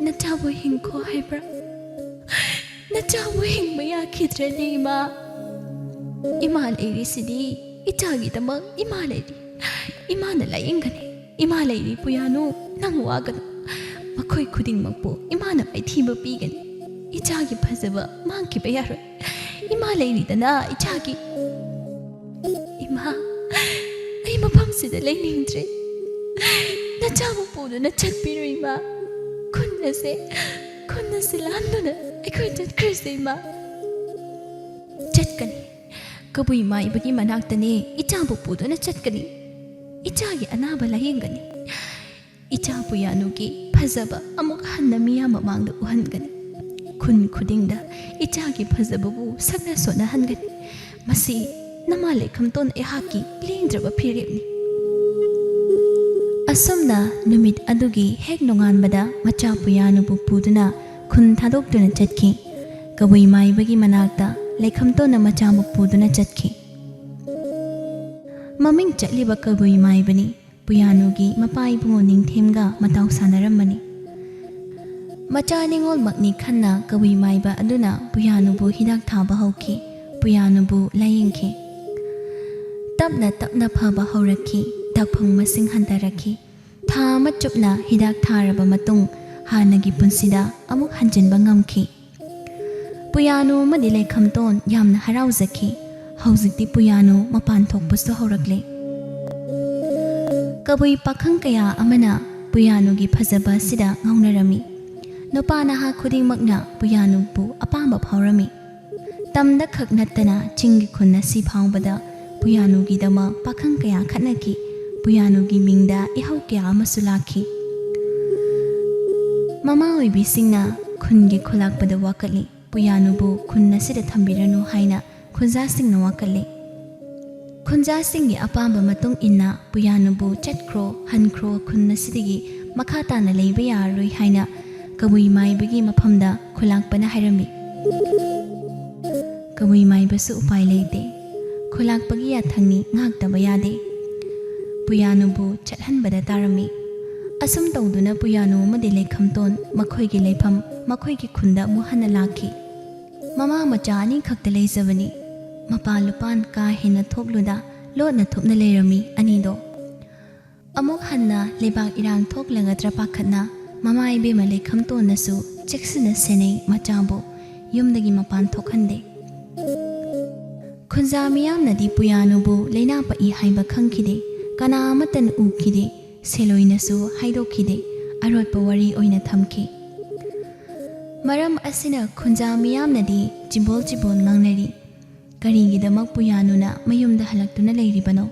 ꯅꯆꯥꯕꯨ ꯍꯤꯡꯈꯣ ꯍꯥꯏꯕ꯭ꯔꯥ? ꯅꯆꯥꯕꯨ ꯍꯤꯡꯕ ꯌꯥꯈꯤꯗ꯭ꯔꯗꯤ ꯏꯃꯥ?" "ꯏꯃꯥ ꯂꯩꯔꯤꯁꯤꯗꯤ ꯏꯆꯥꯒꯤꯗꯃꯛ ꯏꯃꯥ ꯂꯩꯔꯤ꯫ ꯏꯃꯥꯅ ꯂꯥꯌꯦꯡꯒꯅꯤ꯫ ꯏꯃꯥ ꯂꯩꯔꯤ ꯄꯨꯌꯥꯅꯨ, ꯅꯪ ꯋꯥꯒꯅꯨ꯫ ꯃꯈꯣꯏ ꯈꯨꯗꯤꯡꯃꯛꯄꯨ ꯏꯃꯥꯅ ꯃꯥꯏꯊꯤꯕ ꯄꯤꯒꯅꯤ꯫" ꯏꯆꯥꯒꯤ ꯐꯖꯕ ꯃꯥꯡꯈꯤꯕ ꯌꯥꯔꯣꯏ꯫ ꯏꯃꯥ ꯂꯩꯔꯤꯗꯅ ꯏꯆꯥꯒꯤ꯫ ꯏꯃꯥ, ꯑꯩ ꯃꯐꯝꯁꯤꯗ ꯂꯩꯅꯤꯡꯗ꯭ꯔꯦ꯫ ꯅꯆꯥꯕꯨ ꯄꯨꯗꯨꯅ ꯆꯠꯄꯤꯔꯣ ꯏꯃꯥ꯫ ꯈꯨꯟ ꯑꯁꯦ, ꯈꯨꯟ ꯑꯁꯦ ꯂꯥꯟꯗꯨꯅ ꯑꯩꯈꯣꯏ ꯆꯠꯈ꯭ꯔꯁꯦ ꯏꯃꯥ꯫ ꯆꯠꯀꯅꯤ꯫ ꯀꯕꯨꯏ ꯃꯥꯏꯕꯒꯤ ꯃꯅꯥꯛꯇꯅꯦ ꯏꯆꯥꯕꯨ ꯄꯨꯗꯨꯅ ꯆꯠꯀꯅꯤ꯫ ꯏꯆꯥꯒꯤ ꯑꯅꯥꯕ ꯂꯥꯌꯦꯡꯒꯅꯤ꯫ ꯏꯆꯥ ꯄꯨꯌꯥꯅꯨꯒꯤ ꯐꯖꯕ ꯑꯃꯨꯛ ꯍꯟꯅ ꯃꯤꯌꯥꯝ ꯃꯃꯥꯡꯗ ꯎꯍꯟꯒꯅꯤ꯫ ꯈꯨꯟ ꯈꯨꯗꯤꯡꯗ ꯏꯆꯥꯒꯤ ꯐꯖꯕꯕꯨ ꯁꯛꯅ ꯁꯣꯟꯅꯍꯟꯒꯅꯤ꯫ ꯃꯁꯤ ꯅꯃꯥ ꯂꯩꯈꯝꯇꯣꯟ ꯑꯩꯍꯥꯛꯀꯤ ꯂꯦꯡꯗ꯭ꯔꯕ ꯐꯤꯔꯦꯞꯅꯤ꯫ ꯑꯁꯨꯝꯅ ꯅꯨꯃꯤꯠ ꯑꯗꯨꯒꯤ ꯍꯦꯛ ꯅꯣꯡꯉꯥꯟꯕꯗ ꯃꯆꯥ ꯄꯨꯌꯥꯅꯨꯕꯨ ꯄꯨꯗꯨꯅ ꯈꯨꯟ ꯊꯥꯗꯣꯛꯇꯨꯅ ꯆꯠꯈꯤ꯫ ꯀꯕꯨꯏ ꯃꯥꯏꯕꯒꯤ ꯃꯅꯥꯛꯇ ꯂꯩꯈꯝꯇꯣꯟꯅ ꯃꯆꯥꯕꯨ ꯄꯨꯗꯨꯅ ꯆꯠꯈꯤ꯫ ꯃꯃꯤꯡ ꯆꯠꯂꯤꯕ ꯀꯕꯨꯏ ꯃꯥꯏꯕꯅꯤ꯫ ꯄꯨꯌꯥꯅꯨꯒꯤ ꯃꯄꯥ ꯏꯕꯨꯡꯉꯣ ꯅꯤꯡꯊꯦꯝꯒ ꯃꯇꯥꯎ ꯁꯥꯟꯅꯔꯝꯕꯅꯤ꯫ ꯃꯆꯥ ꯅꯤꯉꯣꯜꯃꯛꯅꯤ ꯈꯟꯅ ꯀꯕꯨꯏ ꯃꯥꯏꯕ ꯑꯗꯨꯅ ꯄꯨꯌꯥꯅꯨꯕꯨ ꯍꯤꯗꯥꯛ ꯊꯥꯕ ꯍꯧꯈꯤ꯫ ꯄꯨꯌꯥꯅꯨꯕꯨ ꯂꯥꯌꯦꯡꯈꯤ꯫ ꯇꯞꯅ ꯇꯞꯅ ꯐꯕ ꯍꯧꯔꯛꯈꯤ꯫ ꯗꯥꯛꯐꯪ ꯃꯁꯤꯡ ꯍꯟꯊꯔꯛꯈꯤ꯫ ꯊꯥ ꯑꯃ ꯆꯨꯞꯅ ꯍꯤꯗꯥꯛ ꯊꯥꯔꯕ ꯃꯇꯨꯡ ꯍꯥꯟꯅꯒꯤ ꯄꯨꯟꯁꯤꯗ ꯑꯃꯨꯛ ꯍꯟꯖꯤꯟꯕ ꯉꯝꯈꯤ꯫ ꯄꯨꯌꯥꯅꯨ ꯑꯃꯗꯤ ꯂꯩꯈꯝꯇꯣꯟ ꯌꯥꯝꯅ ꯍꯔꯥꯎꯖꯈꯤ꯫ ꯍꯧꯖꯤꯛꯇꯤ ꯄꯨꯌꯥꯅꯨ ꯃꯄꯥꯟ ꯊꯣꯛꯄꯁꯨ ꯍꯧꯔꯛꯂꯦ꯫ ꯀꯕꯨꯏ ꯄꯥꯈꯪ ꯀꯌꯥ ꯑꯃꯅ ꯄꯨꯌꯥꯅꯨꯒꯤ ꯐꯖꯕ ꯑꯁꯤꯗ ꯉꯥꯎꯅꯔꯝꯃꯤ꯫ ꯅꯨꯄꯥ ꯅꯍꯥ ꯈꯨꯗꯤꯡꯃꯛꯅ ꯄꯨꯌꯥꯅꯨꯕꯨ ꯑꯄꯥꯝꯕ ꯐꯥꯎꯔꯝꯃꯤ꯫ ꯇꯝꯗ ꯈꯛ ꯅꯠꯇꯅ ꯆꯤꯡꯒꯤ ꯈꯨꯟ ꯑꯁꯤ ꯐꯥꯎꯕꯗ ꯄꯨꯌꯥꯅꯨꯒꯤꯗꯃꯛ ꯄꯥꯈꯪ ꯀꯌꯥ ꯈꯠꯅꯈꯤ꯫ ꯄꯨꯌꯥꯅꯨꯒꯤ ꯃꯤꯡꯗ ꯏꯍꯧ ꯀꯌꯥ ꯑꯃꯁꯨ ꯂꯥꯛꯈꯤ꯫ ꯃꯃꯥ ꯑꯣꯏꯕꯤꯁꯤꯡꯅ ꯈꯨꯟꯒꯤ ꯈꯨꯂꯥꯛꯄꯗ ꯋꯥꯀꯠꯂꯤ꯫ ꯄꯨꯌꯥꯅꯨꯕꯨ ꯈꯨꯟ ꯑꯁꯤꯗ ꯊꯝꯕꯤꯔꯅꯨ ꯍꯥꯏꯅ ꯈꯨꯟꯖꯥꯁꯤꯡꯅ ꯋꯥꯀꯠꯂꯤ꯫ ꯈꯨꯟꯖꯥꯁꯤꯡꯒꯤ ꯑꯄꯥꯝꯕ ꯃꯇꯨꯡ ꯏꯟꯅ ꯄꯨꯌꯥꯅꯨꯕꯨ "ꯆꯠꯈ꯭ꯔꯣ, ꯍꯟꯈ꯭ꯔꯣ, ꯈꯨꯟ ꯑꯁꯤꯗꯒꯤ ꯃꯈꯥ ꯇꯥꯅ ꯂꯩꯕ ꯌꯥꯔꯔꯣꯏ" ꯍꯥꯏꯅ ꯀꯕꯨꯏ ꯃꯥꯏꯕꯒꯤ ꯃꯐꯝꯗ ꯈꯨꯂꯥꯛꯄꯅ ꯍꯥꯏꯔꯝꯃꯤ꯫ ꯀꯕꯨꯏ ꯃꯥꯏꯕꯁꯨ ꯎꯄꯥꯏ ꯂꯩꯇꯦ꯫ ꯈꯨꯂꯥꯛꯄꯒꯤ ꯌꯥꯊꯪꯅꯤ, ꯉꯥꯛꯇꯕ ꯌꯥꯗꯦ꯫ ꯄꯨꯌꯥꯅꯨꯕꯨ ꯆꯠꯍꯟꯕꯗ ꯇꯥꯔꯝꯃꯤ꯫ ꯑꯁꯨꯝ ꯇꯧꯗꯨꯅ ꯄꯨꯌꯥꯅꯨ ꯑꯃꯗꯤ ꯂꯩꯈꯝꯇꯣꯟ ꯃꯈꯣꯏꯒꯤ ꯂꯩꯐꯝ, ꯃꯈꯣꯏꯒꯤ ꯈꯨꯟꯗ ꯑꯃꯨꯛ ꯍꯟꯅ ꯂꯥꯛꯈꯤ꯫ ꯃꯃꯥ ꯃꯆꯥ ꯑꯅꯤ ꯈꯛꯇ ꯂꯩꯖꯕꯅꯤ꯫ ꯃꯄꯥ ꯂꯨꯄꯥꯟ ꯀꯥ ꯍꯦꯟꯅ ꯊꯣꯛꯂꯨꯗ ꯂꯣꯠꯅ ꯊꯨꯞꯅ ꯂꯩꯔꯝꯃꯤ ꯑꯅꯤꯗꯣ꯫ ꯑꯃꯨꯛ ꯍꯟꯅ ꯂꯩꯕꯥꯛ ꯏꯔꯥꯡ ꯊꯣꯛꯂꯒꯗ꯭ꯔ ꯄꯥꯈꯠꯅ ꯃꯃꯥ ꯏꯕꯦꯝꯃ ꯂꯩꯈꯝꯇꯣꯟꯅꯁꯨ ꯆꯦꯛꯁꯤꯟꯅ ꯁꯦꯟꯅꯩ ꯃꯆꯥꯕꯨ, ꯌꯨꯝꯗꯒꯤ ꯃꯄꯥꯟ ꯊꯣꯛꯍꯟꯗꯦ꯫ ꯈꯨꯟꯖꯥ ꯃꯤꯌꯥꯝꯅꯗꯤ ꯄꯨꯌꯥꯅꯨꯕꯨ ꯂꯩꯅꯥ ꯄꯛꯏ ꯍꯥꯏꯕ ꯈꯪꯈꯤꯗꯦ, ꯀꯅꯥ ꯑꯃꯠꯇꯅ ꯎꯈꯤꯗꯦ, ꯁꯦꯂꯣꯏꯅꯁꯨ ꯍꯥꯏꯗꯣꯛꯈꯤꯗꯦ, ꯑꯔꯣꯠꯄ ꯋꯥꯔꯤ ꯑꯣꯏꯅ ꯊꯝꯈꯤ꯫ ꯃꯔꯝ ꯑꯁꯤꯅ ꯈꯨꯟꯖꯥ ꯃꯤꯌꯥꯝꯅꯗꯤ ꯆꯤꯕꯣꯜ ꯆꯤꯕꯣꯜ ꯉꯥꯡꯅꯔꯤ꯫ ꯀꯔꯤꯒꯤꯗꯃꯛ ꯄꯨꯌꯥꯅꯨꯅ ꯃꯌꯨꯝꯗ ꯍꯜꯂꯛꯇꯨꯅ ꯂꯩꯔꯤꯕꯅꯣ?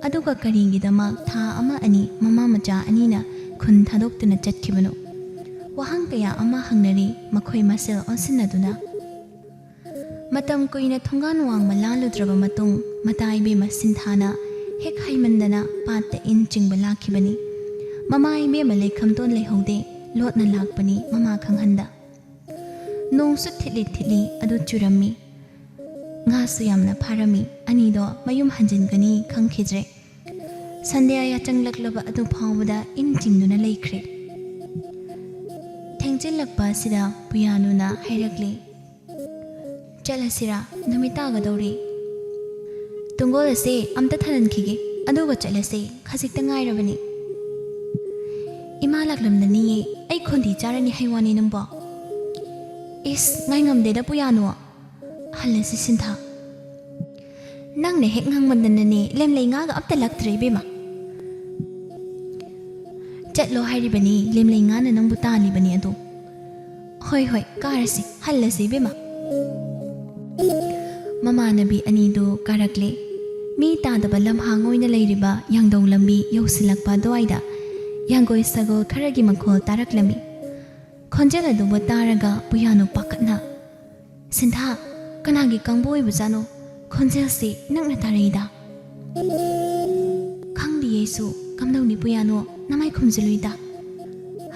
ꯑꯗꯨꯒ ꯀꯔꯤꯒꯤꯗꯃꯛ ꯊꯥ ꯑꯃ ꯑꯅꯤ ꯃꯃꯥ ꯃꯆꯥ ꯑꯅꯤꯅ ꯈꯨꯟ ꯊꯥꯗꯣꯛꯇꯨꯅ ꯆꯠꯈꯤꯕꯅꯣ? ꯋꯥꯍꯪ ꯀꯌꯥ ꯑꯃ ꯍꯪꯅꯔꯤ ꯃꯈꯣꯏ ꯃꯁꯦꯜ ꯑꯣꯟꯁꯤꯟꯅꯗꯨꯅ꯫ ꯃꯇꯝ ꯀꯨꯏꯅ ꯊꯣꯡꯒꯥꯟ ꯋꯥꯡꯃ ꯂꯥꯜꯂꯨꯗ꯭ꯔꯕ ꯃꯇꯨꯡ, ꯃꯇꯥ ꯏꯕꯦꯝꯃ ꯁꯤꯟꯊꯥꯅ ꯍꯦꯛ ꯍꯥꯏꯃꯟꯗꯅ ꯄꯥꯠꯇ ꯏꯟ ꯆꯤꯡꯕ ꯂꯥꯛꯈꯤꯕꯅꯤ꯫ ꯃꯃꯥ ꯏꯕꯦꯝꯃ ꯂꯩꯈꯝꯗꯣꯟ ꯂꯩꯍꯧꯗꯦ, ꯂꯣꯠꯅ ꯂꯥꯛꯄꯅꯤ ꯃꯃꯥ ꯈꯪꯍꯟꯗ꯫ ꯅꯣꯡꯁꯨ ꯊꯤꯠꯂꯤ ꯊꯤꯠꯂꯤ ꯑꯗꯨ ꯆꯨꯔꯝꯃꯤ꯫ ꯉꯥꯁꯨ ꯌꯥꯝꯅ ꯐꯥꯔꯝꯃꯤ꯫ ꯑꯅꯤꯗꯣ ꯃꯌꯨꯝ ꯍꯟꯖꯤꯟꯒꯅꯤ ꯈꯪꯈꯤꯗ꯭ꯔꯦ꯫ ꯁꯟꯙ꯭ꯌꯥ ꯌꯥꯆꯪꯂꯛꯂꯕ ꯑꯗꯨ ꯐꯥꯎꯕꯗ ꯏꯟ ꯆꯤꯡꯗꯨꯅ ꯂꯩꯈ꯭ꯔꯦ꯫ ꯊꯦꯡꯖꯤꯜꯂꯛꯄ ꯑꯁꯤꯗ ꯄꯨꯌꯥꯅꯨꯅ ꯍꯥꯏꯔꯛꯂꯦ, "ꯆꯠꯂꯁꯤꯔꯥ? ꯅꯨꯃꯤꯠ ꯇꯥꯒꯗꯧꯔꯦ꯫ ꯇꯨꯡꯒꯣꯜ ꯑꯁꯦ ꯑꯝꯇ ꯊꯅꯟꯈꯤꯒꯦ, ꯑꯗꯨꯒ ꯆꯠꯂꯁꯦ, ꯈꯖꯤꯛꯇ ꯉꯥꯏꯔꯕꯅꯤ꯫" "ꯏꯃꯥ ꯂꯥꯛꯂꯝꯂꯅꯤꯌꯦ, ꯑꯩ ꯈꯣꯟꯗꯤ ꯆꯥꯔꯅꯤ ꯍꯥꯏ ꯋꯥꯅꯤ ꯅꯪꯕꯣ꯫" "ꯏꯁ, ꯉꯥꯏꯉꯝꯗꯦꯗ ꯄꯨꯌꯥꯅꯨ꯫ ꯍꯜꯂꯁꯤ ꯁꯤꯟꯊꯥ꯫" "ꯅꯪꯅ ꯍꯦꯛ ꯉꯥꯡꯃꯟꯗꯅꯅꯦ, ꯂꯦꯝꯂꯩ ꯉꯥꯒ ꯑꯝꯇ ꯂꯛꯇ꯭ꯔꯦ ꯏꯕꯦꯝꯃ꯫" "ꯆꯠꯂꯣ ꯍꯥꯏꯔꯤꯕꯅꯤ, ꯂꯦꯝꯂꯩ ꯉꯥꯅ ꯅꯪꯕꯨ ꯇꯥꯜꯂꯤꯕꯅꯤ ꯑꯗꯣ꯫" "ꯍꯣꯏ ꯍꯣꯏ, ꯀꯥꯔꯁꯤ, ꯍꯜꯂꯁꯤ ꯏꯕꯦꯝꯃ꯫" ꯃꯃꯥꯟꯅꯕꯤ ꯑꯅꯤꯗꯨ ꯀꯥꯔꯛꯂꯦ꯫ ꯃꯤ ꯇꯥꯗꯕ ꯂꯝꯍꯥꯡ ꯑꯣꯏꯅ ꯂꯩꯔꯤꯕ ꯌꯥꯡꯗꯧ ꯂꯝꯕꯤ ꯌꯧꯁꯤꯜꯂꯛꯄ ꯑꯗꯨꯋꯥꯏꯗ ꯌꯥꯡꯒꯣꯏ ꯁꯒꯣꯜ ꯈꯔꯒꯤ ꯃꯈꯣꯜ ꯇꯥꯔꯛꯂꯝꯃꯤ꯫ ꯈꯣꯟꯖꯦꯜ ꯑꯗꯨꯕꯨ ꯇꯥꯔꯒ ꯄꯨꯌꯥꯅꯨ ꯄꯥꯈꯠꯅ, "ꯁꯤꯟꯊꯥ, ꯀꯅꯥꯒꯤ ꯀꯥꯡꯕꯨ ꯑꯣꯏꯕꯖꯥꯠꯅꯣ? ꯈꯣꯟꯖꯦꯜꯁꯤ ꯅꯛꯅ ꯇꯥꯔꯛꯏꯗ꯫" "ꯈꯪꯗꯤꯌꯦ ꯑꯩꯁꯨ, ꯀꯝꯗꯧꯅꯤ ꯄꯨꯌꯥꯅꯨ, ꯅꯃꯥꯏ ꯈꯨꯝꯖꯤꯜꯂꯨꯏꯗ꯫"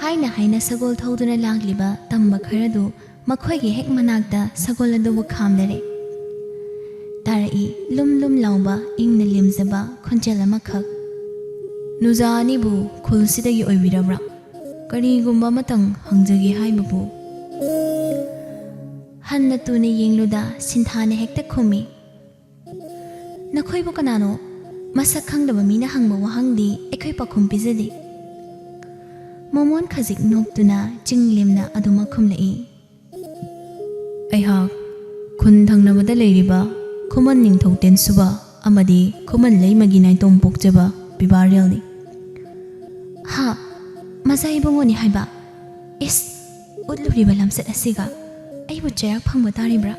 ꯍꯥꯏꯅ ꯍꯥꯏꯅ ꯁꯒꯣꯜ ꯊꯧꯗꯨꯅ ꯂꯥꯛꯂꯤꯕ ꯇꯝꯕ ꯈꯔꯗꯨ ꯃꯈꯣꯏꯒꯤ ꯍꯦꯛ ꯃꯅꯥꯛꯇ ꯁꯒꯣꯜ ꯑꯗꯨꯕꯨ ꯈꯥꯝꯂꯔꯦ꯫ ꯇꯥꯔꯛꯏ ꯂꯨꯝ ꯂꯨꯝ ꯂꯥꯎꯕ ꯏꯪꯅ ꯂꯦꯝꯖꯕ ꯈꯣꯟꯖꯦꯜ ꯑꯃꯈꯛ꯫ "ꯅꯨꯖꯥ ꯑꯅꯤꯕꯨ ꯈꯨꯜꯁꯤꯗꯒꯤ ꯑꯣꯏꯕꯤꯔꯕ꯭ꯔꯥ? ꯀꯔꯤꯒꯨꯝꯕ ꯑꯃꯇꯪ ꯍꯪꯖꯒꯦ ꯍꯥꯏꯕꯕꯨ꯫" ꯍꯟꯅ ꯇꯨꯅ ꯌꯦꯡꯂꯨꯗ ꯁꯤꯟꯊꯥꯅ ꯍꯦꯛꯇ ꯈꯨꯝꯃꯤ, "ꯅꯈꯣꯏꯕꯨ ꯀꯅꯥꯅꯣ? ꯃꯁꯛ ꯈꯪꯗꯕ ꯃꯤꯅ ꯍꯪꯕ ꯋꯥꯍꯪꯗꯤ ꯑꯩꯈꯣꯏ ꯄꯥꯎꯈꯨꯝ ꯄꯤꯖꯗꯦ꯫" ꯃꯣꯃꯣꯟ ꯈꯖꯤꯛ ꯅꯣꯛꯇꯨꯅ ꯆꯤꯡ ꯂꯦꯝꯅ ꯑꯗꯨꯃꯛ ꯈꯨꯝꯂꯛꯏ꯫ ꯑꯩꯍꯥꯛ ꯈꯨꯟ ꯊꯪꯅꯕꯗ ꯂꯩꯔꯤꯕ ꯈꯨꯃꯟ ꯅꯤꯡꯊꯧ ꯇꯦꯟꯁꯨꯕ ꯑꯃꯗꯤ ꯈꯨꯃꯟ ꯂꯩꯃꯒꯤ ꯅꯥꯏꯇꯣꯝ ꯄꯣꯛꯆꯕ ꯄꯤꯕꯥꯔꯦꯜꯅꯤ꯫ ꯍꯥ, ꯃꯖꯥ ꯏꯕꯨꯡꯉꯣꯅꯤ ꯍꯥꯏꯕ? ꯏꯁ, ꯎꯠꯂꯨꯔꯤꯕ ꯂꯝꯆꯠ ꯑꯁꯤꯒ ꯑꯩꯕꯨ ꯆꯩꯔꯥꯛ ꯐꯪꯕ ꯇꯥꯔꯤꯕ꯭ꯔꯥ?